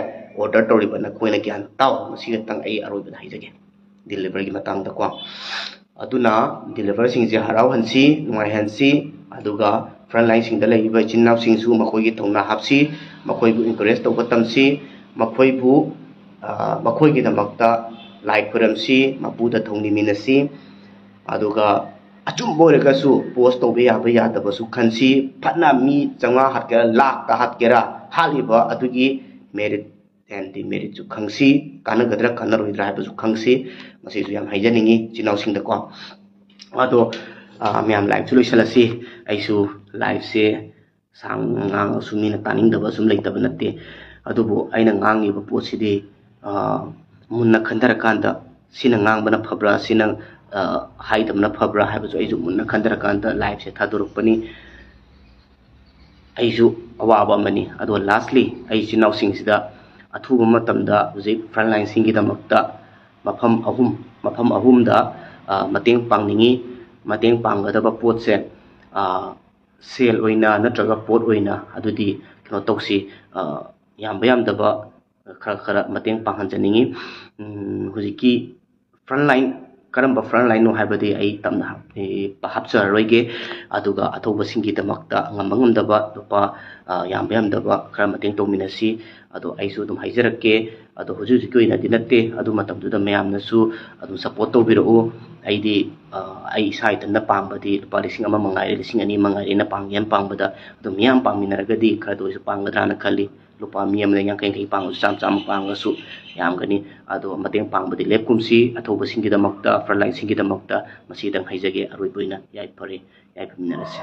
order ꯇꯧꯔꯤꯕ ꯅꯈꯣꯏꯅ ꯒ꯭ꯌꯥꯟ ꯇꯥꯎ꯫ ꯃꯁꯤꯒꯇꯪ ꯑꯩ ꯑꯔꯣꯏꯕꯗ ꯍꯥꯏꯖꯒꯦ deliveryꯒꯤ ꯃꯇꯥꯡꯗꯀꯣ꯫ ꯑꯗꯨꯅ deliverꯁꯤꯡꯁꯦ ꯍꯔꯥꯎꯍꯟꯁꯤ, ꯅꯨꯡꯉꯥꯏꯍꯟꯁꯤ, ꯑꯗꯨꯒ frontlineꯁꯤꯡꯗ ꯂꯩꯔꯤꯕ ꯏꯆꯤꯟ ꯏꯅꯥꯎꯁꯤꯡꯁꯨ ꯃꯈꯣꯏꯒꯤ ꯊꯧꯅꯥ ꯍꯥꯞꯁꯤ, ꯃꯈꯣꯏꯕꯨ encourage ꯇꯧꯕ ꯇꯝꯁꯤ, ꯃꯈꯣꯏꯕꯨ, ꯑ, ꯃꯈꯣꯏꯒꯤꯗꯃꯛꯇ ꯂꯥꯏ ꯈꯨꯔꯝꯁꯤ, ꯃꯄꯨꯗ ꯊꯧꯅꯤꯃꯤꯟꯅꯁꯤ, ꯑꯗꯨꯒ ꯑꯆꯨꯝꯕ ꯑꯣꯏꯔꯒꯁꯨ post ꯇꯧꯕ ꯌꯥꯕ ꯌꯥꯗꯕꯁꯨ ꯈꯟꯁꯤ꯫ ꯐꯠꯅ ꯃꯤ ꯆꯥꯝꯃꯉꯥ ꯍꯥꯠꯀꯦꯔꯥ, ꯂꯥꯛꯇ ꯍꯥꯠꯀꯦꯔꯥ, ꯍꯥꯠꯂꯤꯕ ꯑꯗꯨꯒꯤ merit and demeritꯁꯨ ꯈꯪꯁꯤ, ꯀꯥꯟꯅꯒꯗ꯭ꯔꯥ ꯀꯥꯟꯅꯔꯣꯏꯗ꯭ꯔꯥ ꯍꯥꯏꯕꯁꯨ ꯈꯪꯁꯤ꯫ ꯃꯁꯤꯁꯨ ꯌꯥꯝ ꯍꯥꯏꯖꯅꯤꯡꯉꯤ ꯏꯆꯤꯟ ꯏꯅꯥꯎꯁꯤꯡꯗꯀꯣ꯫ ꯑꯗꯣ, ꯑ, ꯃꯌꯥꯝ liveꯁꯨ ꯂꯣꯏꯁꯤꯜꯂꯁꯤ꯫ ꯑꯩꯁꯨ liveꯁꯦ ꯁꯥꯡꯅ ꯉꯥꯡꯉꯁꯨ ꯃꯤꯅ ꯇꯥꯅꯤꯡꯗꯕ ꯁꯨꯝ ꯂꯩꯇꯕ ꯅꯠꯇꯦ, ꯑꯗꯨꯕꯨ ꯑꯩꯅ ꯉꯥꯡꯉꯤꯕ ꯄꯣꯠꯁꯤꯗꯤ, ꯑ, ꯃꯨꯟꯅ ꯈꯟꯊꯔꯀꯥꯟꯗ ꯁꯤꯅ ꯉꯥꯡꯕꯅ ꯐꯕ꯭ꯔꯥ, ꯁꯤꯅ, ꯑ, ꯍꯥꯏꯗꯕꯅ ꯐꯕ꯭ꯔꯥ ꯍꯥꯏꯕꯁꯨ ꯑꯩꯁꯨ ꯃꯨꯟꯅ ꯈꯟꯊꯔꯀꯥꯟꯗ liveꯁꯦ ꯊꯥꯗꯣꯔꯛꯄꯅꯤ꯫ ꯑꯩꯁꯨ ꯑꯋꯥꯕ ꯑꯃꯅꯤ꯫ ꯑꯗꯣ lastly, ꯑꯩ ꯏꯆꯤꯟ ꯏꯅꯥꯎꯁꯤꯡꯁꯤꯗ ꯑꯊꯨꯕ ꯃꯇꯝꯗ ꯍꯧꯖꯤꯛ frontlineꯁꯤꯡꯒꯤꯗꯃꯛꯇ ꯃꯐꯝ ꯑꯍꯨꯝ, ꯃꯐꯝ ꯑꯍꯨꯝꯗ, ꯑ, ꯃꯇꯦꯡ ꯄꯥꯡꯅꯤꯡꯉꯤ꯫ ꯃꯇꯦꯡ ꯄꯥꯡꯒꯗꯕ ꯄꯣꯠꯁꯦ, ꯑ, ꯁꯦꯜ ꯑꯣꯏꯅ ꯅꯠꯇ꯭ꯔꯒ ꯄꯣꯠ ꯑꯣꯏꯅ ꯑꯗꯨꯗꯤ ꯀꯩꯅꯣ ꯇꯧꯁꯤ, ꯑ, ꯌꯥꯝꯕ ꯌꯥꯝꯗꯕ ꯈꯔ ꯈꯔ ꯃꯇꯦꯡ ꯄꯥꯡꯍꯟꯖꯅꯤꯡꯉꯤ꯫ ꯎꯝ, ꯍꯧꯖꯤꯛꯀꯤ frontline, ꯀꯔꯝꯕ frontlineꯅꯣ ꯍꯥꯏꯕꯗꯤ ꯑꯩ ꯇꯝꯅ ꯍꯥꯞ-, ꯑꯦ, ꯍꯥꯞꯆꯔꯔꯣꯏꯒꯦ꯫ ꯑꯗꯨꯒ ꯑꯊꯧꯕꯁꯤꯡꯒꯤꯗꯃꯛꯇ ꯉꯝꯕ ꯉꯝꯗꯕ ꯂꯨꯄꯥ, ꯑ, ꯌꯥꯝꯕ ꯌꯥꯝꯗꯕ ꯈꯔ ꯃꯇꯦꯡ ꯇꯧꯃꯤꯟꯅꯁꯤ꯫ ꯑꯗꯣ ꯑꯩꯁꯨ ꯑꯗꯨꯝ ꯍꯥꯏꯖꯔꯛꯀꯦ꯫ ꯑꯗꯣ ꯍꯧꯖꯤꯛ ꯍꯧꯖꯤꯛꯀꯤ ꯑꯣꯏꯅꯗꯤ ꯅꯠꯇꯦ, ꯑꯗꯨ ꯃꯇꯝꯗꯨꯗ ꯃꯌꯥꯝꯅꯁꯨ ꯑꯗꯨꯝ support ꯇꯧꯕꯤꯔꯛꯎ꯫ ꯑꯩꯗꯤ, ꯑ, ꯑꯩ ꯏꯁꯥ ꯏꯊꯟꯇ ꯄꯥꯡꯕꯗꯤ ꯂꯨꯄꯥ ꯂꯤꯁꯤꯡ ꯑꯃ ꯃꯉꯥꯏꯔꯦ, ꯂꯤꯁꯤꯡ ꯑꯅꯤ ꯃꯉꯥꯏꯔꯦ ꯑꯩꯅ ꯄꯥꯡꯒꯦꯅ ꯄꯥꯡꯕꯗ, ꯑꯗꯨ ꯃꯤꯌꯥꯝ ꯄꯥꯡꯃꯤꯟꯅꯔꯒꯗꯤ ꯈꯔꯗ ꯑꯣꯏꯔꯁꯨ ꯄꯥꯡꯒꯗ꯭ꯔꯥꯅ ꯈꯜꯂꯤ꯫ ꯂꯨꯄꯥ ꯃꯤ ꯑꯃꯅ ꯌꯥꯡꯈꯩ ꯌꯥꯡꯈꯩ ꯄꯥꯡꯉꯁꯨ, ꯆꯥꯝꯃ ꯆꯥꯝꯃ ꯄꯥꯡꯉꯁꯨ ꯌꯥꯝꯒꯅꯤ꯫ ꯑꯗꯣ ꯃꯇꯦꯡ ꯄꯥꯡꯕꯗꯤ ꯂꯦꯞꯀꯨꯝꯁꯤ꯫ ꯑꯊꯧꯕꯁꯤꯡꯒꯤꯗꯃꯛꯇ, frontlineꯁꯤꯡꯒꯤꯗꯃꯛꯇ ꯃꯁꯤꯗꯪ ꯍꯥꯏꯖꯒꯦ꯫ ꯑꯔꯣꯏꯕ ꯑꯣꯏꯅ ꯌꯥꯏꯐꯔꯦ, ꯌꯥꯏꯐꯃꯤꯟꯅꯔꯁꯤ꯫